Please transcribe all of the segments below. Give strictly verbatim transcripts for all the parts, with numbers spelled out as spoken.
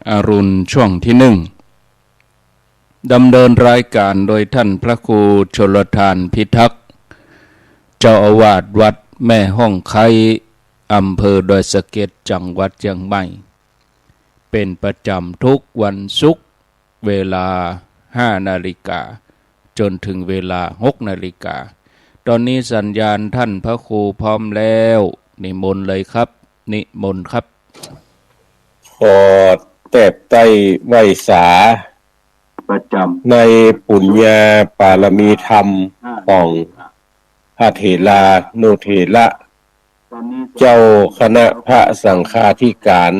อรุณช่วงที่หนึ่ง ดำเนินรายการโดยท่านพระครูชลทานพิทักษ์ เจ้าอาวาสวัดแม่ฮ่องไคร้ อำเภอดอยสะเก็ด จังหวัดเชียงใหม่ เป็นประจำทุกวันศุกร์ เวลาห้านาฬิกา จนถึงเวลาหกนาฬิกา ตอนนี้สัญญาณท่านพระครูพร้อมแล้ว นิมนต์เลยครับ นิมนต์ครับ ขอแตบใต้ไหว้สา ประจำ ในปุญญาปารมีธรรมของพระเถรานุเถระ เจ้าคณะพระสังฆาธิการ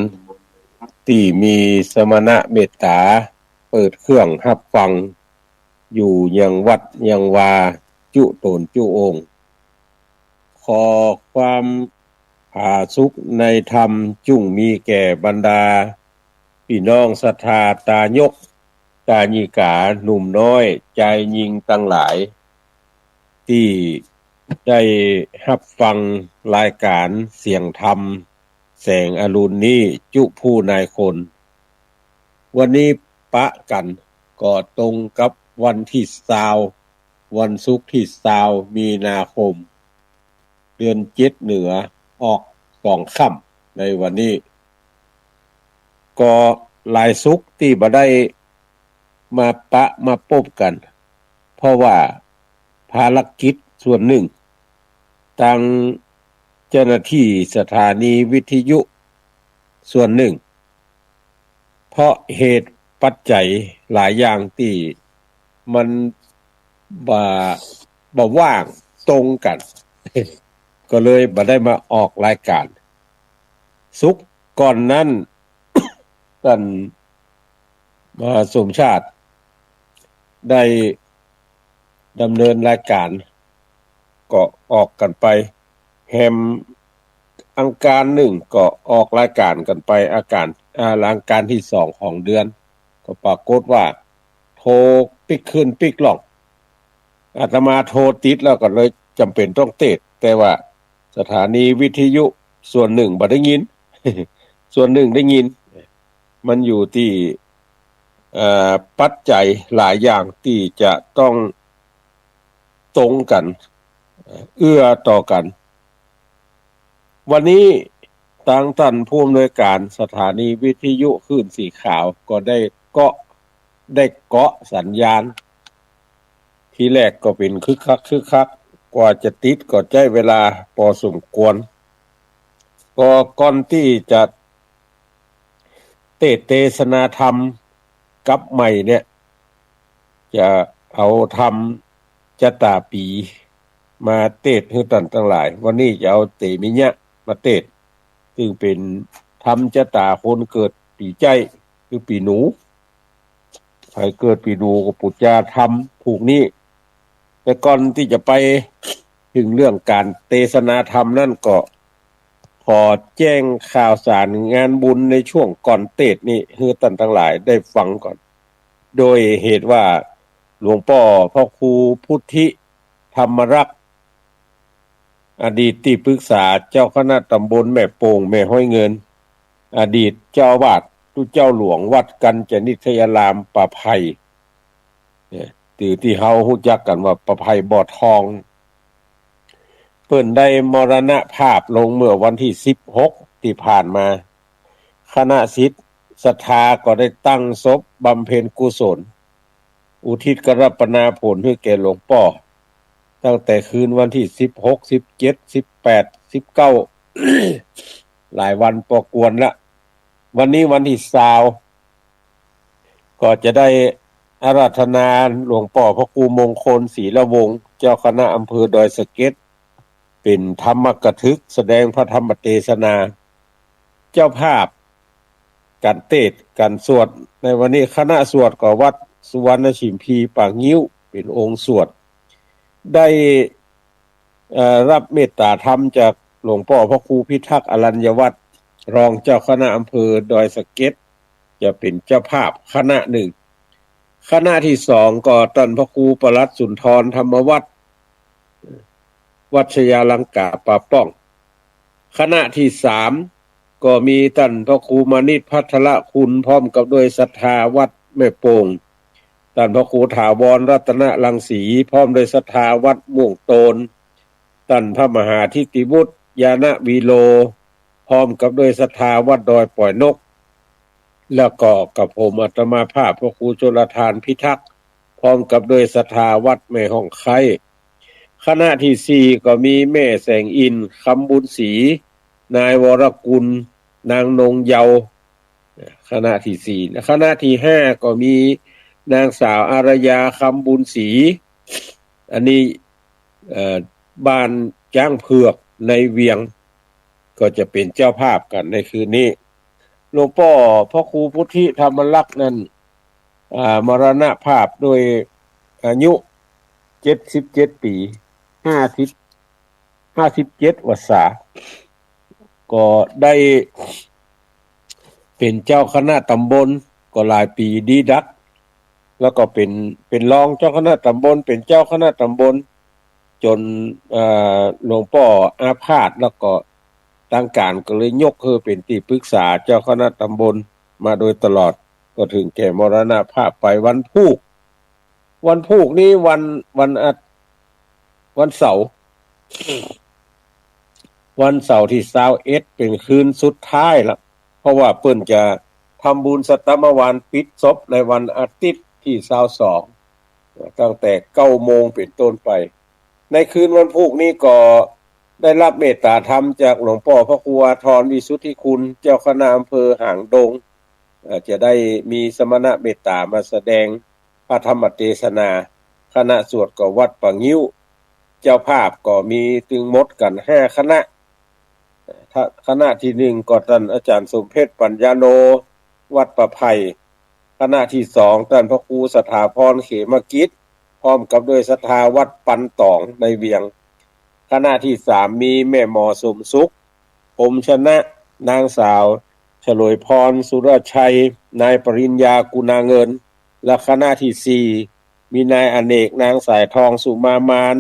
ตี้มีสมณะเมตต๋า เปิดเครื่องฮับฟัง อยู่ยังวัดยังวา จุ๊ต๋นจุ๊องค์ ขอความผาสุกในธรรมจุ่งมีแก่บรรดาปี้น้องศรัทธาตายก ตายิกา หนุ่มน้อย จายญิงตังหลาย ตี้ได้ฮับฟังรายการเสียงธรรมแสงอรุณนี้จุ๊ผู้นายคน วันนี้ปะกั๋นก็ตรงกับวันตี้ซาว วันศุกร์ตี้ซาวมีนาคม เดือนเจ็ดเหนือออกสองค่ำในวันนี้ ก็หลายศุกร์ตี้บ่ได้มาปะมาปบกั๋น เพราะว่าภารกิจส่วนนึ่ง ตังเจ้าหน้าตี้สถานีวิทยุส่วนนึ่ง เพราะเหตุปัจจัยหลายอย่างตี้มันบ่ บ่ว่างตรงกั๋น ก็เลยบ่ได้มาออกรายการ ศุกร์ก่อนนั้น ต้านมหาสมชาติ ได้ดำเนินรายการ ก็ออกกั๋นไป แฮมอังคารนึ่งก็ออกรายการกั๋นไป อาการ อ่า อังคารตี้สองของเดือน ก็ปรากฏว่า โทรปิ๊กขึ้นปิ๊กล่อง อาตมาโทรติดแล้วก็เลยจ๋ำเป๋นต้องเตสน์ แต่ว่าสถานีวิทยุส่วนนึ่งบ่ได้ยิน ส่วนนึ่งได้ยิน มันอยู่ตี้ เอ่อ ปัจจัยหลายอย่างตี้จะต้องตรงกั๋น เอื้อต่อกั๋น วันนี้ตางต้านผู้อำนวยการสถานีวิทยุคลื่นสีขาวก็ได้เกาะ ได้เกาะสัญญาณ ทีแรกก็เป๋นคึกคักคึกคัก กว่าจะติดก็ใจ๊เวลาปอสมควร ก็ก่อนตี้จะเตสน์เตสนาธรรมกับใหม่เนี่ย จะเอาธรรมจะต๋าปี๋มาเตสน์หื้อต้านตังหลาย วันนี้จะเอาเตมิยะมาเตสน์ ซึ่งเป๋นธรรมจะต๋าคนเกิดปี๋ใจ๊ คือปี๋หนู ใผเกิดปี๋หนูก็ปู๋จาธรรมผูกนี้ แต่ก่อนตี้จะไปเถิงเรื่องก๋านเตสนาธรรมนั้นก็ ขอแจ้งข่าวสารงานบุญในช่วงก่อนเตสน์นี้หื้อต้านตังหลายได้ฟังก่อน โดยเหตุว่าหลวงป้อพระครูพุทธิธรรมรักษ์ อดีตตี้ปรึกษาเจ้าคณะต๋ำบลแม่โป่ง แม่ฮ้อยเงิน อดีตเจ้าอาวาสตุ๊เจ้าหลวงวัดกัญจนิทยารามป่าไผ่ เนี่ย ตี้ ตี้เฮาฮู้จักกั๋นว่าป่าไผ่บ่อทอง เปิ้นได้มรณภาพลงเมื่อวันตี้สิบหกตี้ผ่านมา คณะศิษย์ศรัทธาก็ได้ตั้งศพบำเพ็ญกุศล อุทิศกรัปนาผลหื้อแก่หลวงป้อ ตั้งแต่คืนวันตี้สิบหก สิบเจ็ด สิบแปด สิบเก้า หลายวันปอควรละ วันนี้วันตี้ซาว ก็จะได้อาราธนาหลวงป้อพระครูมงคล ศรีละวงศ์ เจ้าคณะอำเภอดอยสะเก็ด เป๋นธรรมกถึก แสดงพระธรรมเตสนา เจ้าภาพก๋านเตสน์ก๋านสวดในวันนี้ คณะสวดก็วัดสุวรรณชิมพีปากงิ้ว เป๋นองค์สวด ได้ เอ่อ รับเมตต๋าธรรมจากหลวงป้อพระครูพิทักษ์อรัญญวัฒน์ รองเจ้าคณะอำเภอดอยสะเก็ด จะเป๋นเจ้าภาพคณะนึ่ง คณะตี้สองก็ต้านพระครูปลัดสุนทรธรรมวัฒน์ วัดชยาลังกาป่าป้อง คณะตี้สาม ก็มีต้านพระครูมานิตภัทรคุณ พร้อมกับด้วยศรัทธาวัดแม่โป่ง ต้านพระครูถาวรรัตนรังสี พร้อมด้วยศรัทธาวัดม่วงโตน ต้านพระมหาทิติวุฒิ ญาณวีโร พร้อมกับด้วยศรัทธาวัดดอยป่อยนก แล้วก็กับผมอาตมาภาพพระครูชลธารพิทักษ์ พร้อมกับด้วยศรัทธาวัดแม่ฮ่องไคร้ คณะที่สี่ก็มีแม่แสงอินทร์ คำบุญศรี นายวรกุล นางนงเยาว์ คณะที่สี่ คณะที่ห้าก็มีนางสาวอารยา คำบุญศรี อันนี้ เอ่อ บ้านจ๊างเผือกในเวียง ก็จะเป๋นเจ้าภาพกั๋นในคืนนี้ หลวงป้อพระครูพุทธิธรรมลักษณ์นั้น อ่า มรณภาพด้วยอายุเจ็ดสิบเจ็ดปี๋ ห้าสิบ ห้าสิบเจ็ดวรรษา ก็ได้เป๋นเจ้าคณะต๋ำบลก็หลายปี๋ดีดัก แล้วก็เป๋น เป๋นรองเจ้าคณะต๋ำบล เป๋นเจ้าคณะต๋ำบล จ๋น เอ่อ หลวงป้ออาพาธ แล้วก็ตางก๋านก็เลยยกหื้อเป๋นตี้ปรึกษาเจ้าคณะต๋ำบลมาโดยตลอด ก็เถิงแก่มรณภาพไปวันพูก วันพูกนี้วัน วันอา วันเสาร์ วันเสาร์ตี้ซาวเอ็ด เป๋นคืนสุดท้ายละ เพราะว่าเปิ้นจะทำบุญสัตตมวานปิดศพในวันอาทิตย์ตี้ซาวสอง ตั้งแต่เก้าโมงเป๋นต้นไป ในคืนวันพูกนี้ก็ได้ฮับเมตต๋าธรรมจากหลวงป้อพระครูอาทร วิสุทธิคุณ เจ้าคณะอำเภอหางดง เอ่อ จะได้มีสมณะเมตต๋ามาแสดงพระธรรมเตสนา คณะสวดก็วัดป่างิ้ว เจ้าภาพก็มีตึงหมดกั๋นห้าคณะ คณะตี้หนึ่งก็ต้านอาจ๋ารย์สมเพชร ปัญญาโน วัดป่าไผ่ คณะตี้สองต้านพระครูสถาพร เขมกิจ พร้อมกับด้วยศรัทธาวัดปันต๋องในเวียง คณะตี้สามมีแม่หมอสมสุข พรหมชนะ นางสาวฉลวยพร สุรชัย นายปริญญา กุณาเงิน และคณะตี้สี่มีนายอเนก นางสายทอง สุมามาน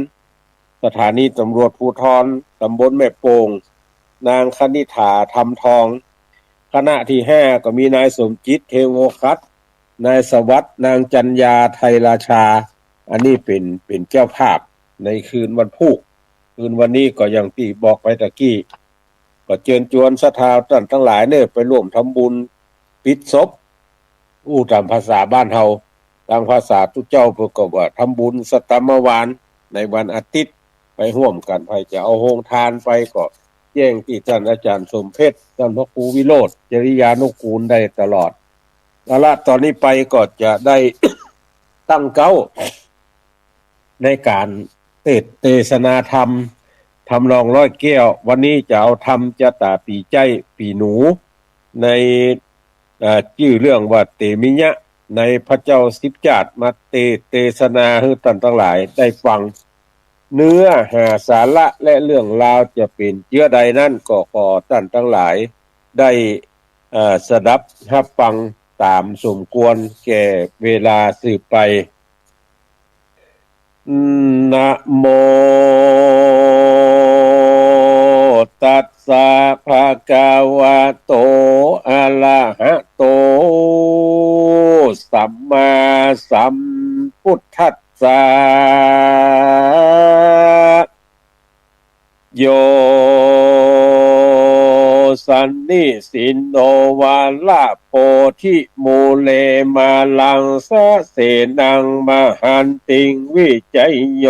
สถานีตำรวจภูธรตำบลแม่โป่ง นางคณิษฐา ธรรมทอง คณะตี้ห้าก็มีนายสมจิต เทโวคัต นายสวัสดิ์ นางจัญญา ไทยราชา อันนี้เป๋น เป๋นเจ้าภาพในคืนวันพูก คืนวันนี้ก็อย่างตี้บอกไปตะกี้ ก็เจิญจวนศรัทธาต้านตังหลายเน่อ ไปร่วมทำบุญปิดศพ อู้ต๋ามภาษาบ้านเฮา ตางภาษาตุ๊เจ้าเปิ้นก็ว่าทำบุญสัตตมวานในวันอาทิตย์ ไปฮ่วมกั๋น ใผจะเอาโฮงตานไปก็แจ้งตี้ต้านอาจ๋ารย์สมเพชร ต้านพระครูวิโรจน์ จริยานุกูลได้ตลอด เอาละ ต๋อนนี้ไปก็จะได้ตั้งเก๊า ในก๋านเตสน์เตสนาธรรม ทำนองร้อยแก้ว วันนี้จะเอาธรรมจะต๋าปี๋ใจ๊ปี๋หนู ใน เอ่อ จื้อเรื่องว่าเตมิยะ ในพระเจ้าสิบจาติมาเตสน์เตสนาหื้อต้านตังหลายได้ฟัง เนื้อหาสาระและเรื่องราวจะเป๋นเจื้อใดนั้น ก็ขอต้านตังหลายได้ เอ่อ สดับฮับฟังต๋ามสมควรแก่เวลาสืบไป นะโม ตัสสะ ภะคะวะโต อะระหะโต สัมมาสัมพุทธัสสะ โย สันนิสินโน วาระโพธิมูเล มาลังสะเสนัง มหันติง วิจัยโย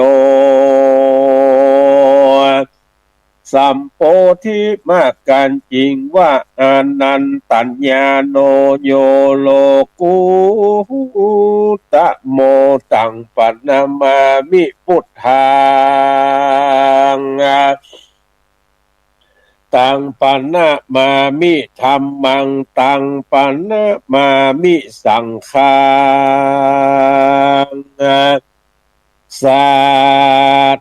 สัมโพธิมากกัญญิงวะ อานันตัญญาโน โย โลกุตตะโม ตังปะนะมามิ พุทธัง ตังปะนะมามิ ธัมมัง ตังปะนะมามิ สังฆัง สา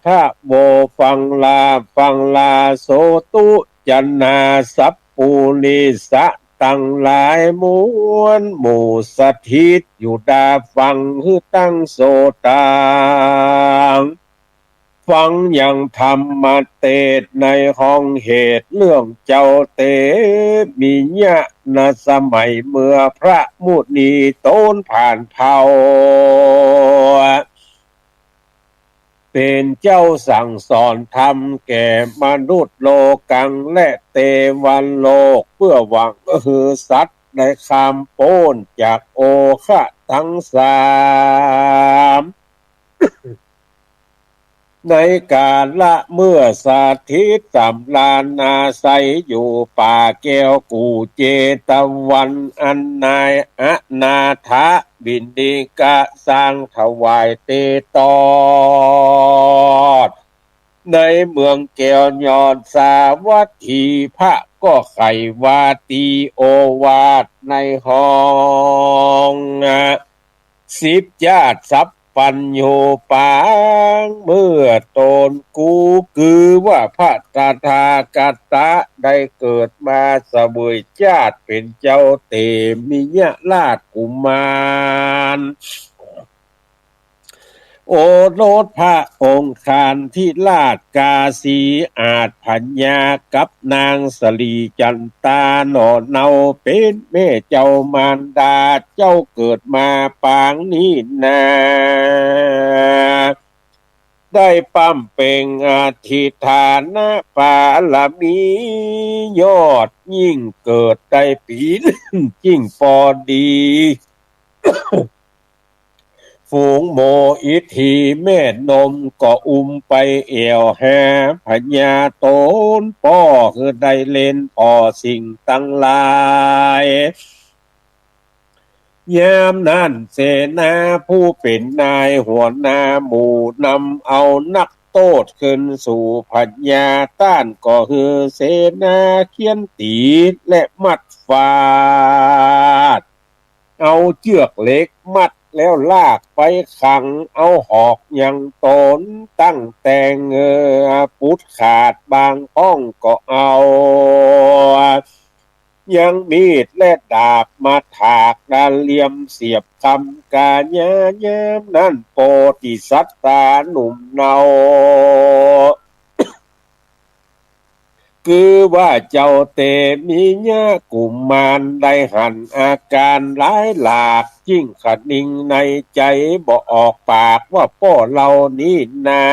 ธะโว ฟังลา ฟังลา โสตุ จะนา สัปปุริสะตังหลายมวลหมู่ สถิตอยู่ดาฟังหื้อตั้งโสตัง ฟังยังธรรมเตสน์ในห้องเหตุเรื่องเจ้าเตมิยะ ณ สมัยเมื่อพระมุนีต้นผ่านเผ่า เป๋นเจ้าสั่งสอนธรรมแก่มนุษย์โลกังและเตวโลก เปื้อหวังหื้อสัตว์ได้ข้ามป๊นจากโอฆะตังสาม ในกาละเมื่อสถิตสำราญอาศัยอยู่ป่าแก้วกู่เจตวัน อันนายอนาถบิณฑิกะสร้างถวายเตตอด ในเมืองแก้วยอดสาวัตถี พระก็ใค่ว่าตีโอวาทในห้อง สิบญาติสัพพัญญูปาง เมื่อตนกูคือว่าพระตถาคตะได้เกิดมาเสวยชาติเป๋นเจ้าเตมิยราชกุมาร โอรสพระองค์คานธิราชกาสีอาสพญากับนางสลีจันตาหน่อเนาเป๋นแม่เจ้ามารดา เจ้าเกิดมาปางนี้นา ได้บำเพ็งอธิฐานบารมียอดยิ่ง เกิดได้ปี๋น ยิ่งปอดี ฝูงโมอิทธีแม่นมก็อุ้มไปแอ่วหาพญาต๋นป้อ หื้อได้เล่นป้อสิ่งตังหลาย ยามนั้นเสนาผู้เป๋นนายหัวหน้าหมู่นำเอานักโต้ษขึ้นสู่พญา ต้านก็หื้อเสนาเฆี่ยนตี๋และมัดฟาด เอาเจื้อกเหล็กมัดแล้วลากไปขัง เอาหอกหยั่งต๋นตั้งแต่ง เอ่อ ปุดขาดบางข้องก็เอา ยังมีดและดาบมาถาก ดาเหลี่ยมเสียบคำกายา ยามนั้นโพธิสัตตาหนุ่มเนา คือว่าเจ้าเตมิยะกุมารได้หันอาก๋านหลายหลาก ยิ่งคะนิงในใจ๋บ่ออกปากว่าป้อเฮานี้นา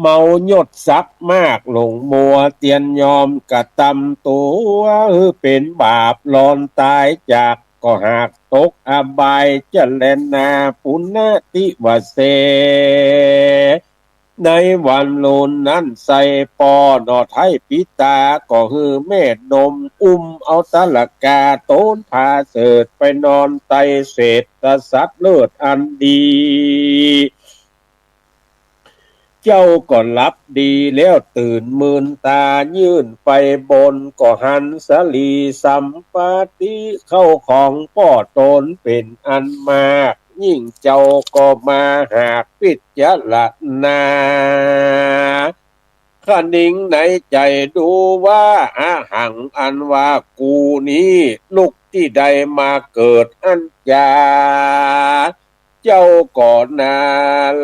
เมายศศักดิ์มากหลงมัว เตียนยอมกระตำตั๋ว หื้อเป๋นบาปหลอนต๋ายจาก ก็หากตกอบายจะแลนา ปุณณติวเส ในวันลุนนั้นไส้ป้อหน่อไท้ปิตา ก็หื้อแม่นมอุ้มเอาตะละกาต๋นผาเสริฐไปนอนใต้เศษฐสัตว์เลิศอันดี เจ้าก็หลับดีแล้วตื่นมืนต๋ายื่นไปบน ก็หันสลีสัมปติเข้าของป้อต๋นเป๋นอันมาก ยิ่งเจ้าก็มาหากพิจารณา คะนิงในใจ๋ดูว่า อะหัง อันว่ากูนี้ ลูกตี้ได้มาเกิดอั้นจา เจ้าก็นา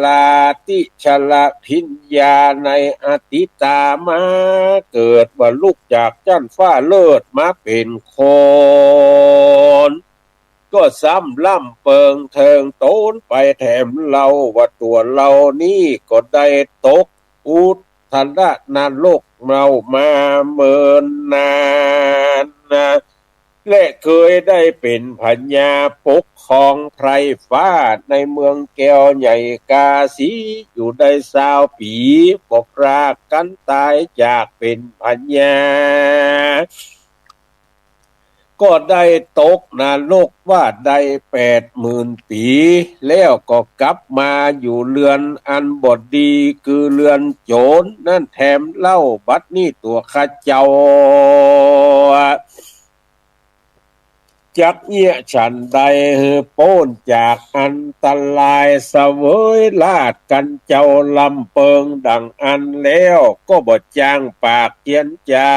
ราติชลพิญญาในอติตามาเกิดว่าลุกจากจั๊นฟ้าเลิศมาเป๋นคน ก็ซ้ำล่ำเปิงเทิงต๋นไปแถมเล่าว่าตั๋วเฮานี้ก็ได้ตกอุทรนรกเฮามาเมินนานนะ และเกยได้เป๋นพญาปกครองไพร่ฟ้าในเมืองแก้วใหญ่กาสีอยู่ได้ซาวปี๋ บ่ปรากกั๋นต๋ายจากเป๋นพญา ก็ได้ตกนรกว่าได้แปดหมื่นปี๋ แล้วก็กลับมาอยู่เฮือนอันบ่ดี คือเฮือนโจ๋รนั้นแถมเล่า บัดนี้ตั๋วข้าเจ้า จักเยียะฉันใดหื้อป๊นจากอันตราย เสวยราชกั๋นเจ้าล่ำเปิงดั่งอั้นแล้ว ก็บ่จ้างปากเจียนจา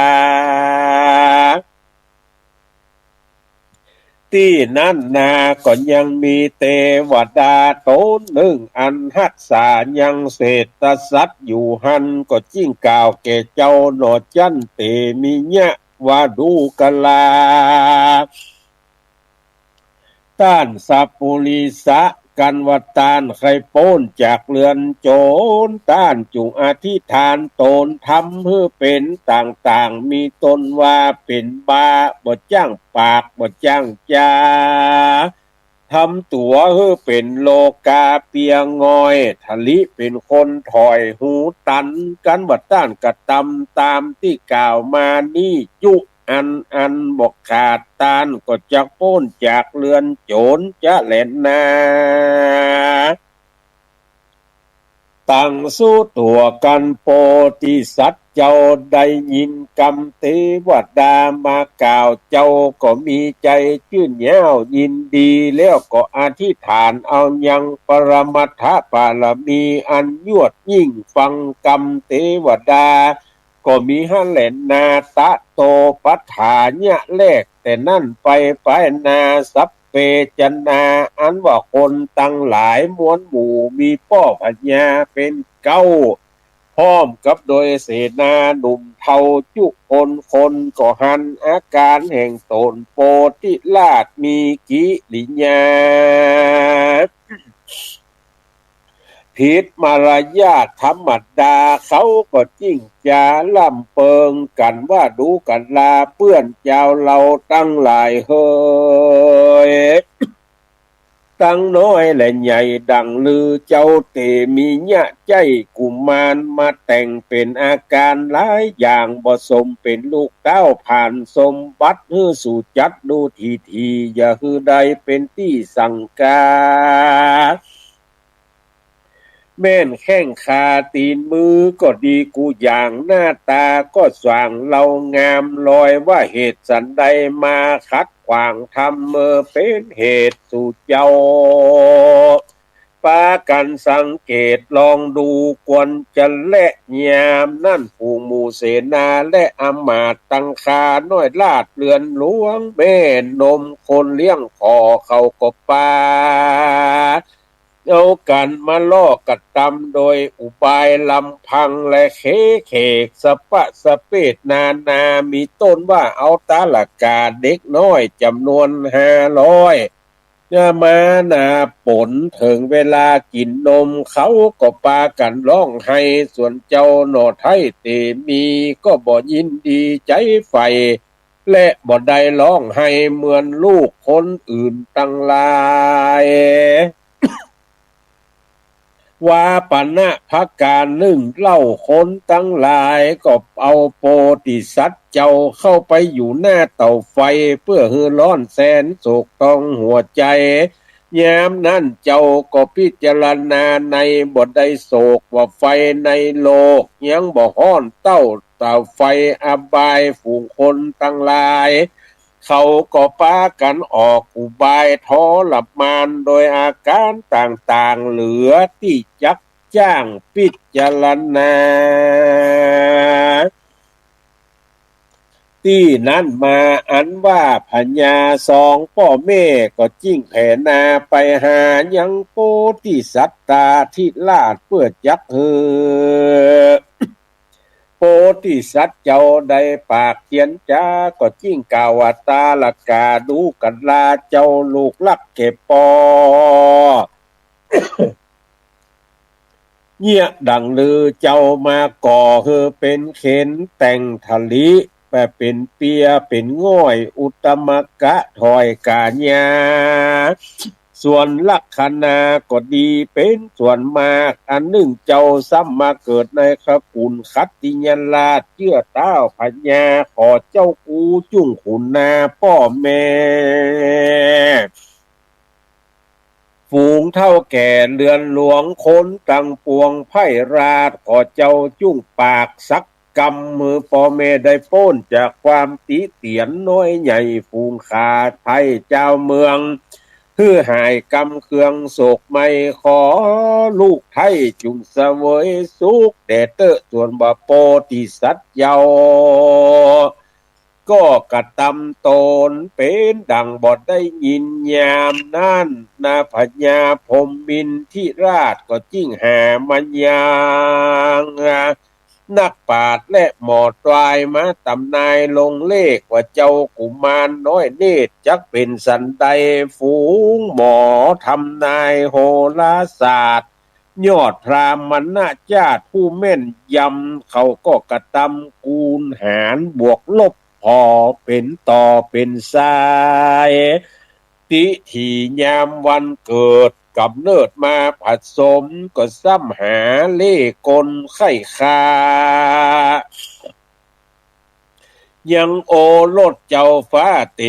ตี้นั้นนาก็ยังมีเตวดาต๋นนึ่งอันฮักษายังเศรษฐสัตว์อยู่หั้น ก็จึงกล่าวแก่เจ้าหน่อจั้นเตมิยะ วดูกะลา ต้านสัปปุริสะ กันว่าต้านใค่ป๊นจากเฮือนโจ๋ร ต้านจุ่งอธิษฐานต๋นทำหื้อเป๋นต่างๆ มีต้นว่าเป๋นบา บ่จ้างปาก บ่จ้างจา ทำตั๋วหื้อเป๋นโลกาเปียงอย ทะลิเป๋นคนถ่อยหูตัน กันว่าต้านกระตำต๋ามตี้กล่าวมานี้จุ อันอันบ่ขาด ต้านก็จักป๊นจากเฮือนโจ๋รจะแลนา ตังสู้ตั๋วกั๋น โพธิสัตว์เจ้าได้ยินกำเตวดามากล่าว เจ้าก็มีใจ๋จื้นเย้ายินดี แล้วก็อธิษฐานเอายังปรมัตถปารมีอันยวดยิ่ง ฟังกำเตวดา ก็มีหั้นแลนา ตะโตปัฏฐายะ แลแต่นั้นไป ไปนา สัพเพจนา อันว่าคนตังหลายมวลหมู่ มีป้อพญาเป๋นเก๊า พร้อมกับโดยเสนาหนุ่มเฒ่าจุคนคน ก็หันอาก๋านแห่งต๋น โพธิราชมีกิริยา ผิดมารยาทธรรมดา เขาก็จึงจ๋าร่ำเปิงกั๋นว่า ดูกะลาเปื้อนจาวเฮาตังหลายเหย ตังน้อยและใหญ่ดั่งลือ เจ้าเตมิยะใจ๊กุมารมาแต่งเป๋นอาก๋านหลายอย่าง บ่สมเป๋นลูกเต้า ผ่านสมบัติหื้อสูจัดดูถี่ๆ อย่าหื้อได้เป๋นตี้สังกา แม่นแข้งขาตี๋นมือก็ดีกู้อย่าง หน้าต๋าก็สว่างเลางาม ลอยว่าเหตุสันใดมาขัดขวางธรรม เมื่อเป๋นเหตุสูเจ้า ปากั๋นสังเกตลองดูควรจะแล ยามนั้นฝูงหมู่เสนาและอำมาตย์ตังข้าน้อยราชเฮือนหลวง แม่นมคนเลี้ยงผ่อเขาก็ปา เอากั๋นมาล่อกระตำโดยอุบายลำพัง และเขเขกสะปะสะเปดนานา มีต้นว่าเอาต๋าละก๋าเด็กน้อยจ๋ำนวนห้าร้อย จะมานาป๋น เถิงเวลากิ๋นนม เขาก็ปากั๋นฮ้องไห้ ส่วนเจ้าหน่อไท้เตมี ก็บ่ยินดีใจ๋ใฝ่ และบ่ได้ฮ้องไห้เหมือนลูกคนอื่นตังหลาย ว่าปะนะประก๋านนึ่งเล่า คนตังหลายก็เอาโพธิสัตว์เจ้าเข้าไปอยู่หน้าเตาไฟ เปื้อหื้อฮ้อนแสนโศกตองหัวใจ๋ ยามนั้นเจ้าก็พิจารณาในบ่ได้โศกว่าไฟในโลกยังบ่ฮ้อนเต้าเตาไฟอบาย ฝูงคนตังหลาย เขาก็ปากั๋นออกอุบายทรมานโดยอาก๋านต่างๆ เหลือตี้จักจ้างพิจารณา ตี้นั้นมา อันว่าพญาสองป้อแม่ก็จึงแผ่นาไปหายังโพธิสัตตาธิราช เปื้อจักหื้อ โพธิสัตว์เจ้าได้ปากเจียรจ๋า ก็จึงกล่าวว่า ต๋าละก๋า ดูกะลาเจ้าลูกฮักแก่ป้อ เยียะดั่งลือเจ้ามาก่อหื้อเป๋นเข็ญแต่งทะลิ แปะเป๋นเปียเป๋นง่อย อุตตมกะถ่อยก๋าญา ส่วนลักขณาก็ดีเป๋นส่วนมาก อันนึ่งเจ้าซ้ำมาเกิดในตระกู๋ลขัตติยราช เจื้อเต้าพญา ขอเจ้ากูจุ่งขุนนาป้อแม่ ฝูงเฒ่าแก่เฮือนหลวงคนตังปวงไพร่ราช ขอเจ้าจุ่งปากสักกำ หื้อป้อแม่ได้ป๊นจากความติเตียนน้อยใหญ่ ฝูงข้าไพร่จาวเมือง หื้อหายกำเคืองโศกไหม้ ขอลูกไท้จุ่งเสวยสุขแด่เต๊อะ ส่วนว่าโพธิสัตว์เจ้า ก็กระตำต๋นเป๋นดั่งบ่ได้ยินยามนั้น นาพญาพรหมินทิราชก็จึงหามายัง นักปราชญ์และหมอตวายมาตำนายลงเลขว่าเจ้ากุมารน้อยเนตรจักเป๋นสันใด ฝูงหมอทำนายโหราศาสตร์ ยอดพราหมณจาตุผู้แม่นยำ เขาก็กระตำคูณหารบวกลบผ่อเป๋นต่อเป๋นสาย ทิฏฐิยามวันเกิด ก๋ำเนิดมาผสม ก็ซ้ำหาเลขกลไข้ฆ่า ยังโอรสเจ้าฟ้าเต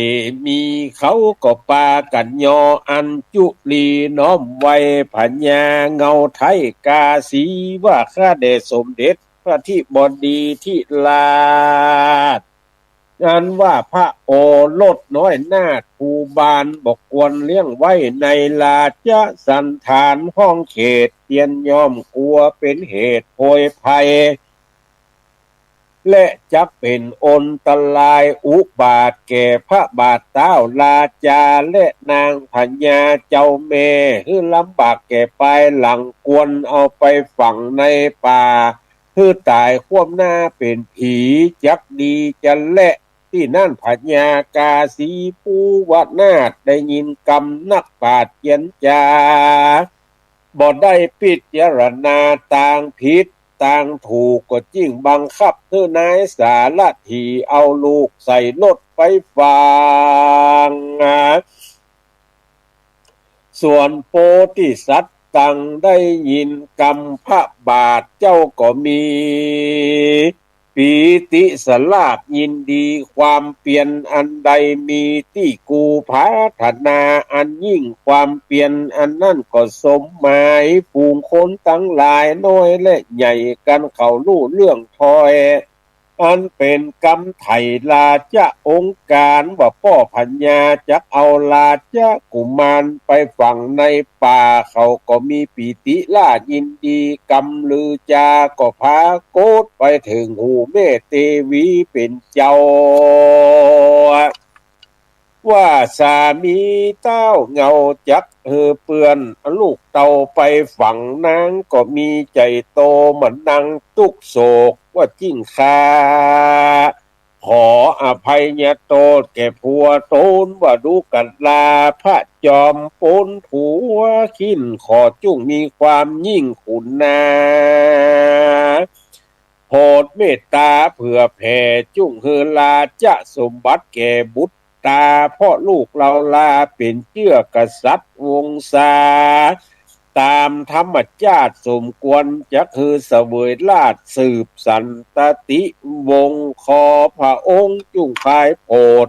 มี เขาก็ปากั๋นยออัญจุลีน้อมไหว้พญาเงาไทยกาสี ว่าข้าแด่สมเด็จพระธิบดีทิราช อันว่าพระโอรสน้อยนาถภูบาล บ่ควรเลี้ยงไว้ในราชสัณฐานห้องเขต เตียนย่อมกลัวเป๋นเหตุโพยภัย และจักเป๋นอันตรายอุบาทแก่พระบาทเต๊าราจา และนางพญาเจ้าแม่ หื้อลำบากแก่ปายหลัง ควรเอาไปฝังในป่า หื้อต๋ายคว่ำหน้าเป๋นผี จักดีจะแล ตี้นั้นพญากาสีภูวนาถได้ยินกำนักปราชญ์เจียรจา บ่ได้พิจารณาตางผิดตางถูก ก็จึงบังคับหื้อนายสารถีเอาลูกใส่รถไปฝัง ส่วนโพธิสัตว์ตังได้ยินกำพระบาทเจ้าก็มีปีติสลาดยินดีความเปียรอันใดมีตี้กูปรารถนาอันยิ่ง ความเปียรอันนั้นก็สมหมาย ฝูงคนตังหลายน้อยและใหญ่กั๋นเขาฮู้เรื่องถ้อย อันเป๋นกำไถ่ราชองค์การ ว่าป้อพญาจักเอาราชกุมารไปฝังในป่า เขาก็มีปีติลาดยินดี กำลือจาก็ปรากฏไปเถิงหูแม่เตวีเป๋นเจ้า ว่าสามีเต้าเงาจักหื้อเปื้อนลูกเต้าไปฝัง นางก็มีใจ๋โตมานั่งตุ๊กข์โศกว่าจึงข้า ขออภัยโตษแก่ผัวต๋นว่าดูกราพระจอมปุณผัวขิ้น ขอจุ่งมีความยิ่งขุนนา โผดเมตต๋าเผื่อแผ่จุ่งหื้อราชสมบัติแก่บุตร ต๋า เพราะลูกเฮาลาเป๋นเจื้อกษัตริย์วงศา ต๋ามธรรมจาติสมควรจักหื้อเสวยราชสืบสันตติวงศ์ ขอพระองค์จุ่งพายโผด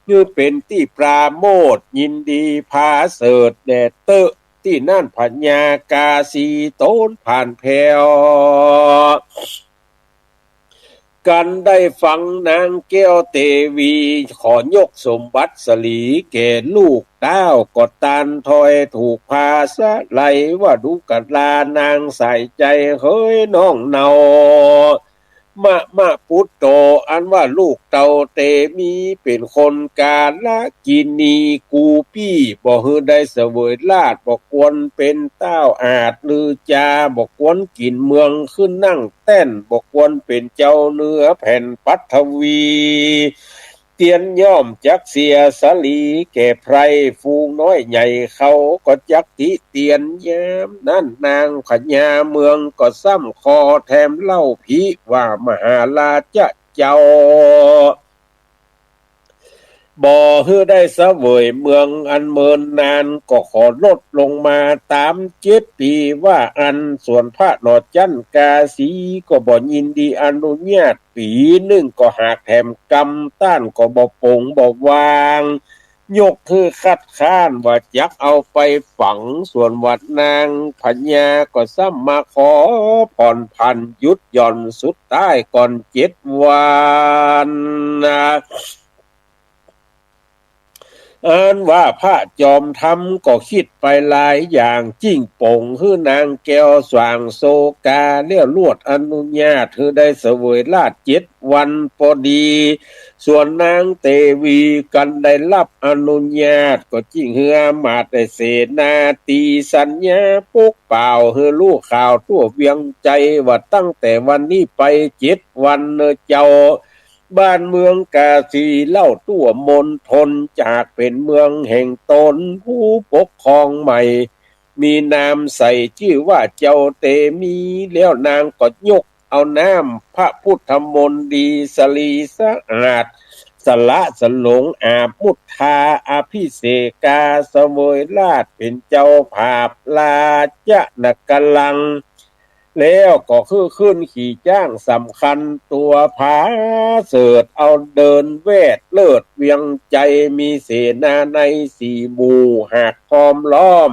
หื้อเป๋นตี้ปราโมทย์ยินดีผาเสริฐแด่เต๊อะ ตี้นั้นพญากาสีต๋นผ่านแผว กันได้ฟังนางแก้วเตวี ขอยกสมบัติสลีแก่ลูกเต้า ก็ตานถ้อยถูกผาสะไหล ว่าดูกรานางสายใจ๋เหยน้องเนา มะมะปุตโต อันว่าลูกเต้าเตมีเป๋นคนกาลกิณี กูปี้ บ่หื้อได้เสวยราช บ่ควรเป๋นเต้าอาชลือจา บ่ควรกิ๋นเมืองขึ้นนั่งแต้น บ่ควรเป๋นเจ้าเหนือแผ่นปัทวี เตียนย่อมจักเสียสลีแก่ใผ ฝูงน้อยใหญ่เขาก็จักติเตียน ยามนั้นนางพญาเมืองก็ซ้ำขอแถมเล่าผิว่ามหาราชเจ้า บ่หื้อได้เสวยเมืองอันเมินนาน ก็ขอลดลงมาต๋ามเจ็ดปี๋ว่าอั้น ส่วนพระหนอจั้นกาสีก็บ่ยินดีอนุญาต ปี๋นึ่งก็หากแถมกำ ต้านก็บ่ปงบ่วาง ยกหื้อคัดค้านว่าจักเอาไปฝัง ส่วนวัดนางพญาก็ซ้ำมาขอผ่อนผันหยุดหย่อนสุดท้ายก่อนเจ็ดวัน อันว่าพระจอมธรรมก็กึ๊ดไปหลายอย่าง จึ่งป๋งหื้อนางแก้วสว่างโสกา แล้วลวดอนุญาตหื้อได้เสวยราชเจ็ดวันปอดี ส่วนนางเตวีกั๋นได้ฮับอนุญาต ก็จึ่งหื้ออำมาตย์ได้เสนาตีสัญญาปกเป่าหื้อฮู้ข่าวทั่วเวียงไชย ว่าตั้งแต่วันนี้ไปเจ็ดวันเน่อเจ้า บ้านเมืองกาสีเล่าทั่วมณฑล จากเป๋นเมืองแห่งต๋น ผู้ปกครองใหม่ มีนามใส่จื้อว่าเจ้าเตมี แล้วนางก็ยกเอาน้ำพระพุทธมนต์ดีสะหลีสะอาด สละสลงอาบมุทธาอภิเษกา เสวยราชเป๋นเจ้าผาบราชนครัง แล้วก็คือขึ้นขี่จ๊างสำคัญตั๋วผาเสริฐ เอาเดินแวดเลิศเวียงไชย มีเสนาในสี่หมู่หากพร้อมล้อม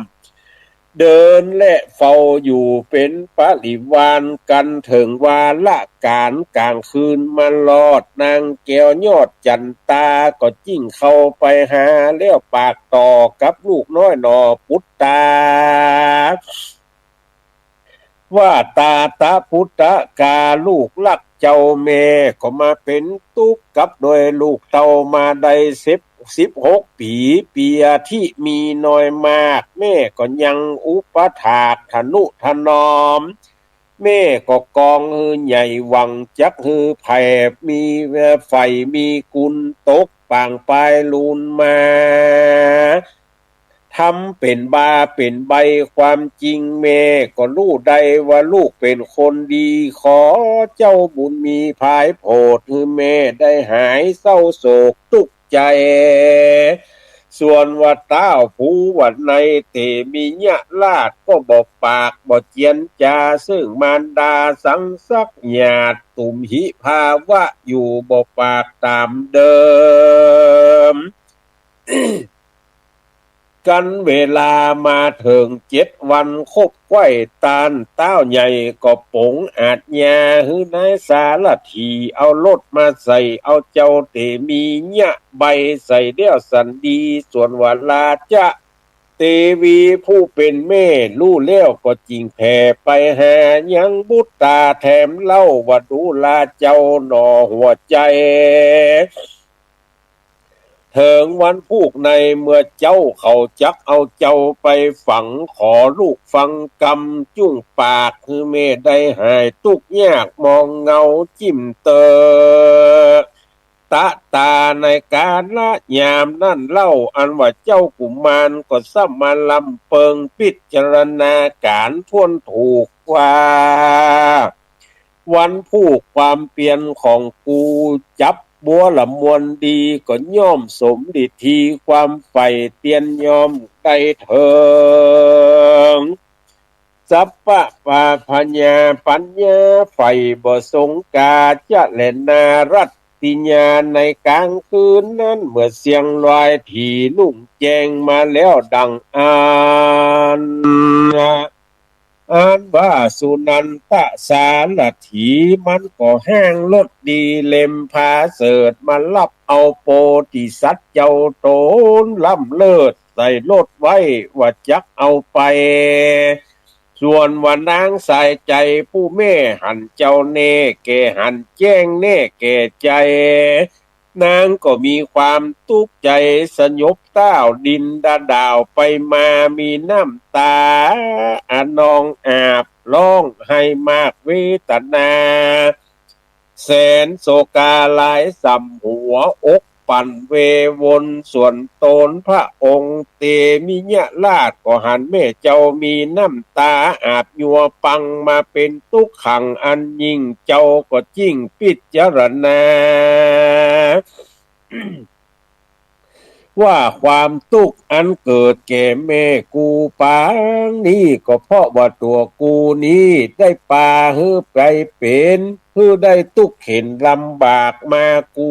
เดินและเฝ้าอยู่เป๋นปริวารกั๋น เถิงวาระก๋านก๋างคืนมาลอด นางแก้วยอดจันตาก็จึ่งเข้าไปหา แล้วปากต่อกับลูกน้อยหน่อปุตตา ว่าตาตะปุตตะกา ลูกฮักเจ้าแม่ก็มาเป๋นตุ๊กข์กับโดยลูกเต้ามาได้สิบ สิบหกปี๋ ปี๋อะทิมีน้อยมาก แม่ก็ยังอุปถากทะนุถนอม แม่ก็กองหื้อใหญ่หวังจักหื้อแผด มี เอ่อ ใฝ่มีกุณตกปางปายลูนมา ทำเป๋นบาเป๋นใบ ความจริงแม่ก็ฮู้ได้ว่าลูกเป๋นคนดี ขอเจ้าบุญมีผายโผด หื้อแม่ได้หายเศร้าโศกตุ๊กข์ใจ๋ ส่วนว่าต้าวผู้ว่าในเตมียราชก็บ่ปากบ่เจียนจา เซิ่งมารดาสังสักหยาด ตุมหิภาวะอยู่บ่ปากต๋ามเดิม กั๋นเวลามาเถิงเจ็ดวันครบไขว้ ต้านต้าวใหญ่ก็ป๋งอาจญาหื้อนายสารถีเอารถมาใส่ เอาเจ้าเตมียะใบใส่แล้วสันดี ส่วนว่าราชเตวีผู้เป๋นแม่ฮู้แล้วก็จึ่งแผ่ไปหายังบุตตาแถมเล่าว่า ดูราเจ้าหน่อหัวใจ๋ เถิงวันพูกในเมื่อเจ๊าเขาจักเอาเจ้าไปฝัง ขอลูกฟังกำจุ่งปาก หื้อแม่ได้หายตุ๊กข์ยากมองเหงาจิ้มเตอ ตะตาในกาละยามนั้นเล่า อันว่าเจ้ากุมารก็ซ้ำมาลำเปิงพิจารณาก๋านถ้วนถูกว่า วันพูกความเปียรของกู จับบัวละมวลดี ก็ย่อมสมดิทีความใฝ่เตียนยอมได้เถิง สัพพะปาพญาปัญญาใฝ่บ่สงกา จะแลนารัตติญาในกลางคืนนั้น เมื่อเสียงลอยถี่ลุ่งแจ้งมาแล้วดังอั้น อันว่าสุนันทะสารถีมันก็ห้างรถดีเล็มผาเสริฐมาฮับเอาโพธิสัตว์เจ้าต๋นล้ำเลิศใส่รถไว้ว่าจักเอาไป ส่วนว่านางสายใจ๋ผู้แม่หันเจ้าแน่แก่หันแจ้งแน่แก่ใจ๋ นางก็มีความตุ๊กข์ใจ๋สยบต้าวดินดาดาวไปมา มีน้ำต๋าอะนองอาบฮ้องไห้มากเวทนา แสนโศกาหลายส่ำหัวอกปั่นเววน ส่วนต๋นพระองค์เตมิยราชก็หันแม่เจ้ามีน้ำต๋าอาบยัวปังมาเป๋นตุ๊กขังอันยิ่ง เจ้าก็จึ่งพิจารณา ว่าความตุ๊กข์อันเกิดแก่แม่กูปางนี้ ก็เพราะว่าตั๋วกูนี้ได้ปาหื้อไปเป๋น หื้อได้ตุ๊กข์เข็ญลำบากมา กู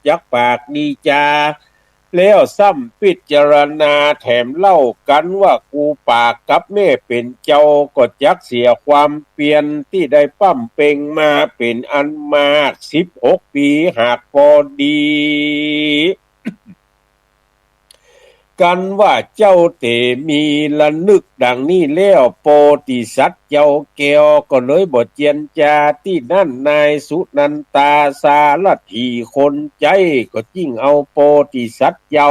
จักปากดีจา แล้วซ้ำพิจารณาแถมเล่ากั๋นว่า กูปากกับแม่เป๋นเจ้า ก็จักเสียความเปียรตี้ได้ปำเพ็งมาเป๋นอันมาก สิบหกปี๋หากปอดี กันว่าเจ้าเต๋มีระนึกดังนี้แล้ว โปธิสัตว์เจ้าแก้วก็เลยบ่เจียนจา ตี้นั้นนายสุนันตาสารถีคนใจ๊ก็จึ่งเอาโปธิสัตว์เจ้า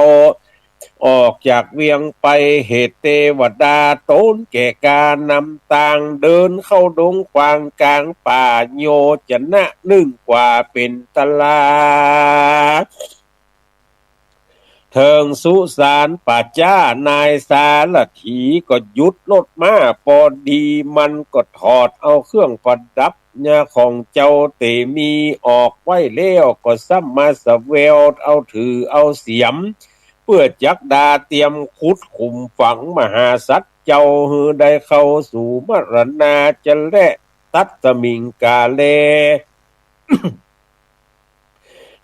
ออกจากเวียงไป เหตุเตวดาต๋นแก่กล้านำตางเดินเข้าดงขวางก๋างป่าโยชนะนึ่งกว่าเป๋นตะลา เถิงสุสานป่าจ๊า นายสารถีก็หยุดรถม้า ปอดีมันก็ถอดเอาเครื่องประดับเนี่ยของเจ้าเต๋มีออกไว้แล้ว ก็ซ้ำมาสะแววเอาถือเอาเสียม เปื้อจักดาเตรียมขุดขุมฝังมหาสัตว์เจ้า หื้อได้เข้าสู่มรณาจะแล ตัสมิงกาเล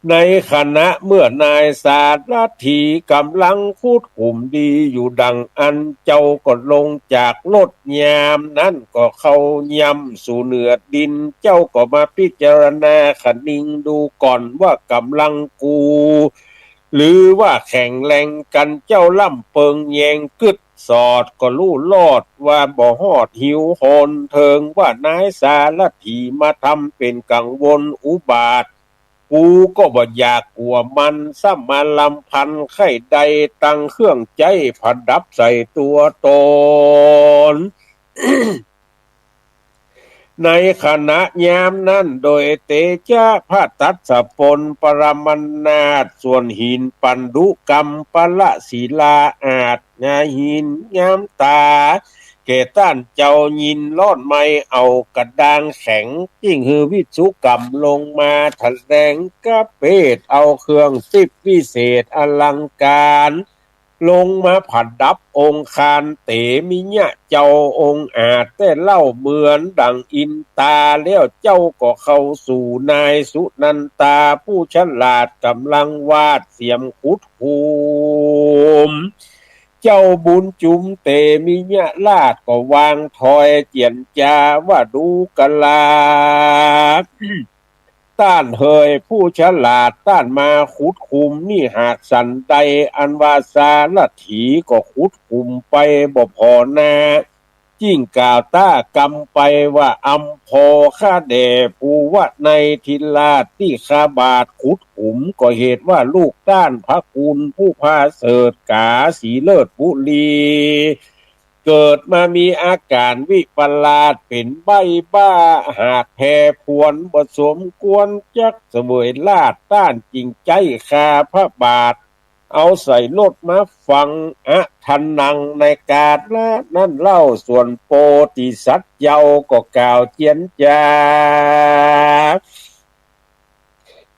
ในขณะเมื่อนายสารถีก๋ำลังขุดขุมดีอยู่ดังอั้น เจ้าก็ลงจากรถ ยามนั้นก็เข้าย่ำสู่เหนือดิน เจ้าก็มาพิจารณาคะนิงดูก่อนว่าก๋ำลังกู หรือว่าแข็งแรงกั๋น เจ้าล่ำเปิงแยงกึ๊ดสอดก็ฮู้ลอดว่าบ่ฮอดหิวโหน เถิงว่านายสารถีมาทำเป๋นกังวลอุบาท กูก็บ่อยากกั๋วมัน ซ้ำมาลำพันใค่ได้ตังเครื่องใจ๊ประดับใส่ตั๋วต๋น ในขณะยามนั้น โดยเตจะพระตัสสะปนปรมานาถ ส่วนหินปันดุกัมปะละศิลาอาจ งาหินงามต๋าแก่ต้านเจ้า ยินร้อนไหม้เอากระด้างแข็ง จึ่งหื้อภิกขุกั๋มลงมาแถลงกะเปต เอาเครื่องสิบวิเศษอลังก๋าร ลงมาประดับองค์คานเตมิยะเจ้าองค์อาจแต๊เล่า เหมือนดังอินตา แล้วเจ้าก็เข้าสู่นายสุนันตาผู้ฉลาดก๋ำลังวาดเสียมขุดขุม เจ้าบุญจุมเตมิยะราชก็วางทอยเจียนจาว่า ดูกรา ต้านเหยผู้ฉลาด ต้านมาขุดขุมนี่หากสันใด อันว่าสารถีก็ขุดขุมไปบ่ผ่อนา จึ่งกล่าวต้ากำไปว่า อำพอข้าแด่ภูวะไนทิราช ตี้ข้าบาทขุดขุม ก็เหตุว่าลูกต้านพระคุณผู้ผาเสริฐกาสีเลิศบุรี เกิดมามีอาก๋ารวิปลาสเป๋นใบ้บ้า หากแผ่ผวนบ่สมควรจักเสวยราช ต้านจึงใจ๊ข้าพระบาท เอาใส่รถมาฝัง อะทะนัง ในกาลนั้นเล่า ส่วนโปธิสัตว์เจ้าก็กล่าวเจียนจา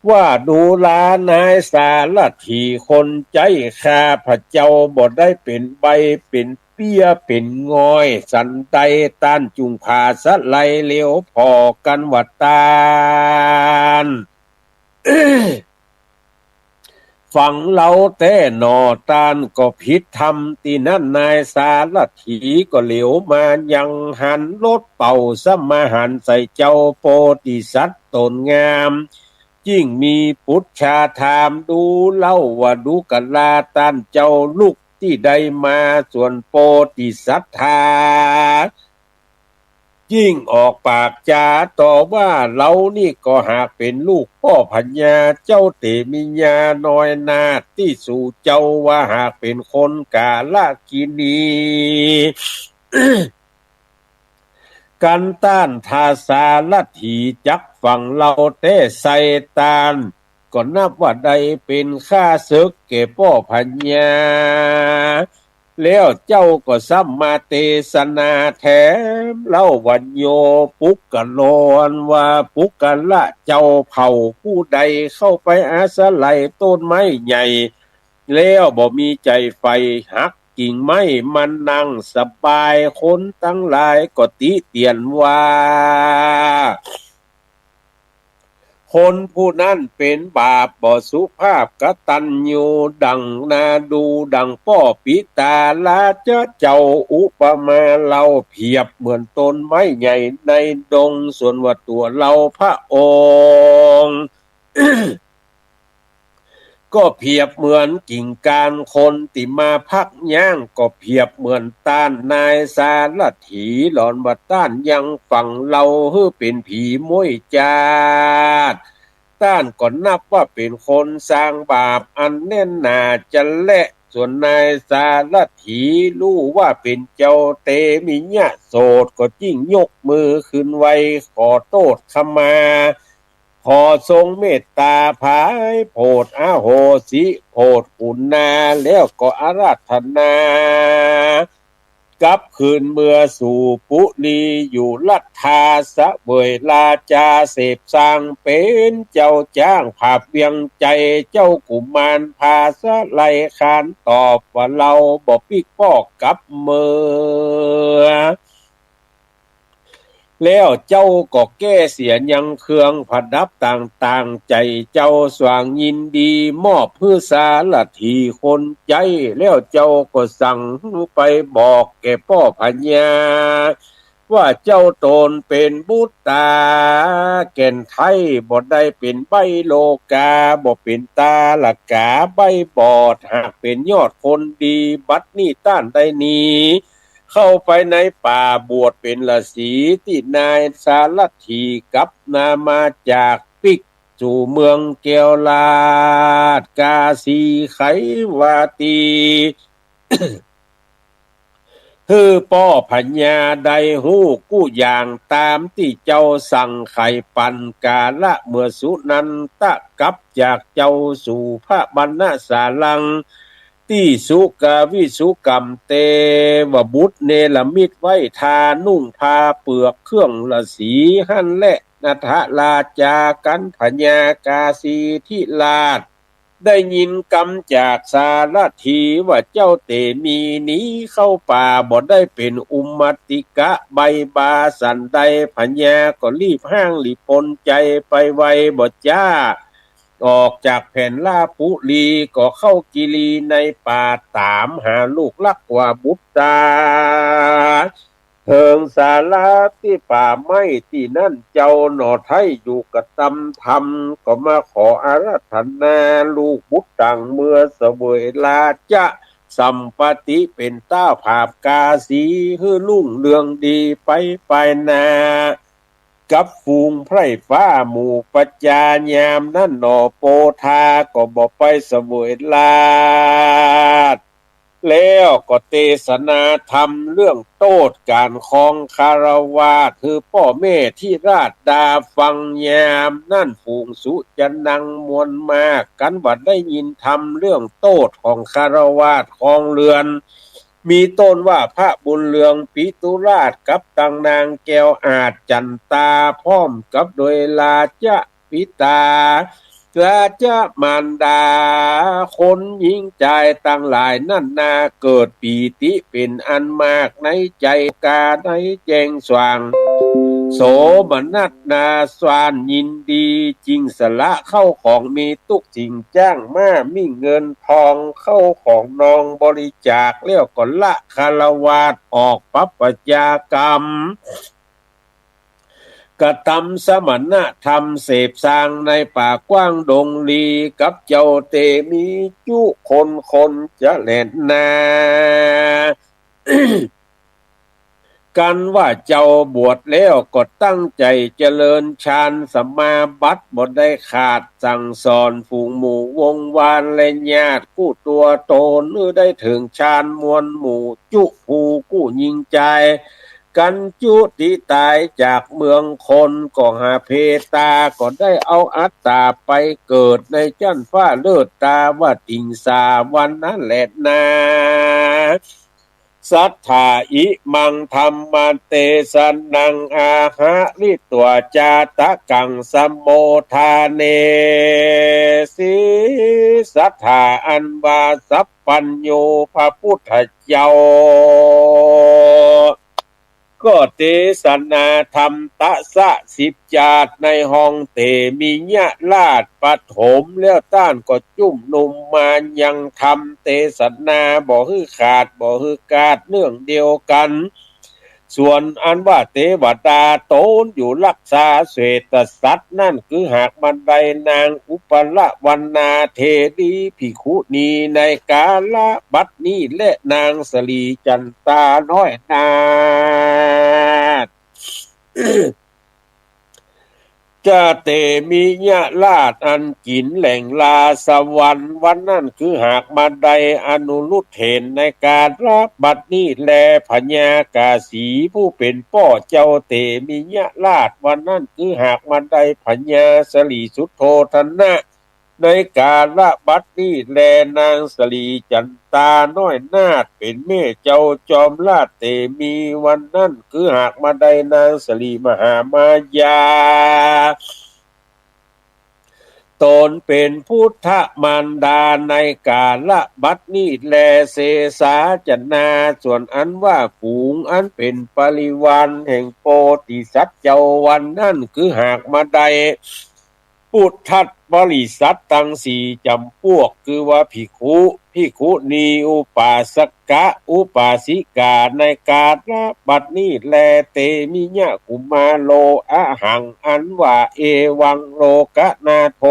ว่าดูกรานายสารถีคนใจ๊ ข้าพระเจ้าบ่ได้เป๋นใบ้เป๋นเปี้ยเป๋นง่อยสันใด ต้านจุ่งผาสะไหลเหลียวผ่อกั๋นว่าต้าน ฝังเฮาแต๊หนอ ต้านก็ผิดธรรม ตี้นั้นนายสารถีก็เหลียวมายังหันรถเป่าสมาหันใส่เจ้าโปธิสัตว์ต๋นงาม จึ่งมีปุจฉาถามดูเล่าว่า ดูกราต้านเจ้าลูกตี้ได้มา ส่วนโปธิสัตถา ยิ่งออกปากจ๋าต่อว่า เฮานี่ก็หากเป๋นลูกป้อพญาเจ้าเตมิยาน้อยนาถตี้สูเจ้าว่าหากเป๋นคนกาลกิณี กั๋นต้านถ้าสารถีจักฝังเฮาแต๊ไส้ ต้านก็นับว่าได้เป๋นข้าศึกแก่ป้อพญา แล้วเจ้าก็ซ้ำมาเตสนาแถมเล่าว่า โยปุคคโล อันว่าปุคคละเจ้าเผ่าผู้ใดเข้าไปอาศัยต้นไม้ใหญ่ แล้วบ่มีใจ๋ใฝ่หักกิ่งไม้มานั่งสบาย คนตังหลายก็ติเตียนว่า คนผู้นั้นเป๋นบาป บ่สุภาพกตัญญู ดังนาดู ดังป้อปิตา ราชะเจ้าอุปมาเล่าเปรียบเหมือนต้นไม้ใหญ่ในดง ส่วนว่าตั๋วเฮาพระองค์ ก็เปรียบเหมือนกิ่งกานคนตี้มาพักย้าง ก็เปรียบเหมือนต้านนายสารถี หลอนว่าต้านยังฝังเฮาหื้อเป๋นผีม้วยจาติ ต้านก็นับว่าเป๋นคนสร้างบาปอันแน่นหนาจะแล ส่วนนายสารถีฮู้ว่าเป๋นเจ้าเตมิยโสต ก็จึ่งยกมือขึ้นไหว้ขอโต้ษขมา ขอทรงเมตตาไพร่โผดอโหสิโผดกุณา แล้วก็อาราธนา กลับคืนเมือสู่ปุรี อยู่รัฐาเสวยราจา เสพสร้างเป๋นเจ้าจ๊างผาบเวียงใจ๋ เจ้ากุมารพาสะไลขานตอบว่า เฮาบ่ปิ๊กป้อกลับเมือ แล้วเจ้าก็แก้เสียยังเครื่องประดับต่างๆ ใจ๋เจ้าสว่างยินดีมอบหื้อสารถีคนใจ๊ แล้วเจ้าก็สั่งหื้อไปบอกแก่ป้อพญา ว่าเจ้าต๋นเป๋นบุตรต๋าแก่นไท้ บ่ได้เป๋นใบ้โลกา บ่เป๋นต๋าละก๋าใบ้บอด หากเป๋นยอดคนดี บัดนี้ต้านได้หนีเข้าไปในป่าบวชเป๋นฤๅษี ตี้นายสารถีกับนามาจากปิ๊กสู่เมืองแก้วราชกาสีไขวาตี หื้อป้อพญาได้ฮู้กู้อย่างต๋ามตี้เจ้าสั่งไขปั๋น กาละเมื่อสุนันทะกับจากเจ้าสู่พระบรรณศาลัง ตี้สุกาวิสุกัมเตวบุตรเนรมิตไว้ทานุ่งผ้าเปือกเครื่องฤๅษีหั้นแล นัทราชากัณพญากาสีธิราช ได้ยินกำจากสารถีว่าเจ้าเตมีหนีเข้าป่า บ่ได้เป๋นอุมมติกะใบ้บาสันใด พญาก็รีบฮ้างหลีปนใจ๋ไปไวบ่จ๊า ออกจากแผ่นลาปุรี ก็เข้ากิรีในป่าต๋ามหาลูกรักว่าบุตรต๋า เถิงสาราตี้ป่าไม้ตี้นั่น เจ้าหน่อไท้อยู่กระตำธรรม ก็มาขออาราธนาลูกบุตรต๋างเมือเสวยราชสัมปติ เป๋นเต้าผาบกาสีหื้อรุ่งเรืองดีไปไปหน้า กับฝูงไพร่ฟ้าหมู่ประจายามนั้นหน่อ โปธาก็บ่ไปเสวยราช แล้วก็เตสนาธรรมเรื่องโต้ษก๋านครองฆราวาสหื้อป้อแม่ธิราชดาฟัง ยามนั้นฝูงสุจนังมวลมาก กั๋นว่าได้ยินธรรมเรื่องโต้ษของฆราวาสครองเฮือน มีต้นว่าพระบุญเรืองปิตุราชกับตังนางแก้วอาจจันตา พร้อมกับโดยราชบิดา ราชมารดา คนญิงจายตังหลายนั้นนา เกิดปีติเป๋นอันมากในใจ๋ กาได้แจ้งสว่าง โสมนัสนาสว่านยินดี จึงสละเข้าของมีตุ๊กสิ่งจ้างม้ามิ่งเงินทองเข้าของนองบริจาค แล้วก็ละฆราวาสออกปัปปจากรรม กระตำสมณธรรมเสพสร้างในป่ากว้างดงลี กับเจ้าเตมีจุคนคนจะแลนา กั๋นว่าเจ้าบวชแล้วก็ตั้งใจ๋เจริญฌานสมาบัติบ่ได้ขาด สั่งสอนฝูงหมู่วงวานและญาติกู้ตั๋วต๋นหื้อได้เถิงฌานมวลหมู่จุผู้กู้ญิงจาย กั๋นจุติต๋ายจากเมืองคน ก็หาเพตา ก็ได้เอาอัตตาไปเกิดในจั๊นฟ้าเลิศตาวติงสาวันนั้นแลนา สัทธา อิมังธัมมเตสนัง อาหาริตวา จาตกัง สมโมทาเนสิ สัทธา อันว่าสัพพัญญูพระปุทธเจ้า ก็เตสนาธรรมตะสะสิบจาติในห้องเตมิยราชปฐม แล้วต้านก็จุมนุมมายังธรรมเตสนา บ่หื้อขาดบ่หื้อกาดเนื่องเดียวกั๋น ส่วนอันว่าเตวดาตนอยู่ฮักษาเศรษฐสัตว์นั้น คือหากบ่าได้นางอุปลวรรณาเถรีภิกขุณีในกาละบัดนี้ และนางสลีจันตาน้อยนาถ จะเตมิยราชอันกิ๋นแหล่งลาสวรรค์วันนั้น คือหากบ่าได้อนุรุทธเถรในกาละบัดนี้แล พญากาสีผู้เป๋นป้อเจ้าเตมิยราชวันนั้น คือหากบ่าได้พญาสลีสุโธทนะ ในกาละบัดนี้แล นางสลีจันตาน้อยนาถเป๋นแม่เจ้าจอมราชเตมีวันนั้น คือหากบ่าได้นางสลีมหามายา ตนเป๋นพุทธมารดาในกาละบัดนี้แล เสสาจนา ส่วนอันว่าฝูงอันเป๋นบริวารแห่งโพธิสัตว์เจ้าวันนั้น คือหากบ่าได้ ปุทธบริษัทตังสี่จ๋ำปวก คือว่าภิกขุ ภิกขุณี อุปาสกะ อุปาสิกา ในกาละบัดนี้แล เตมิยะกุมารโล อะหัง อันว่าเอวัง โลกนาโถ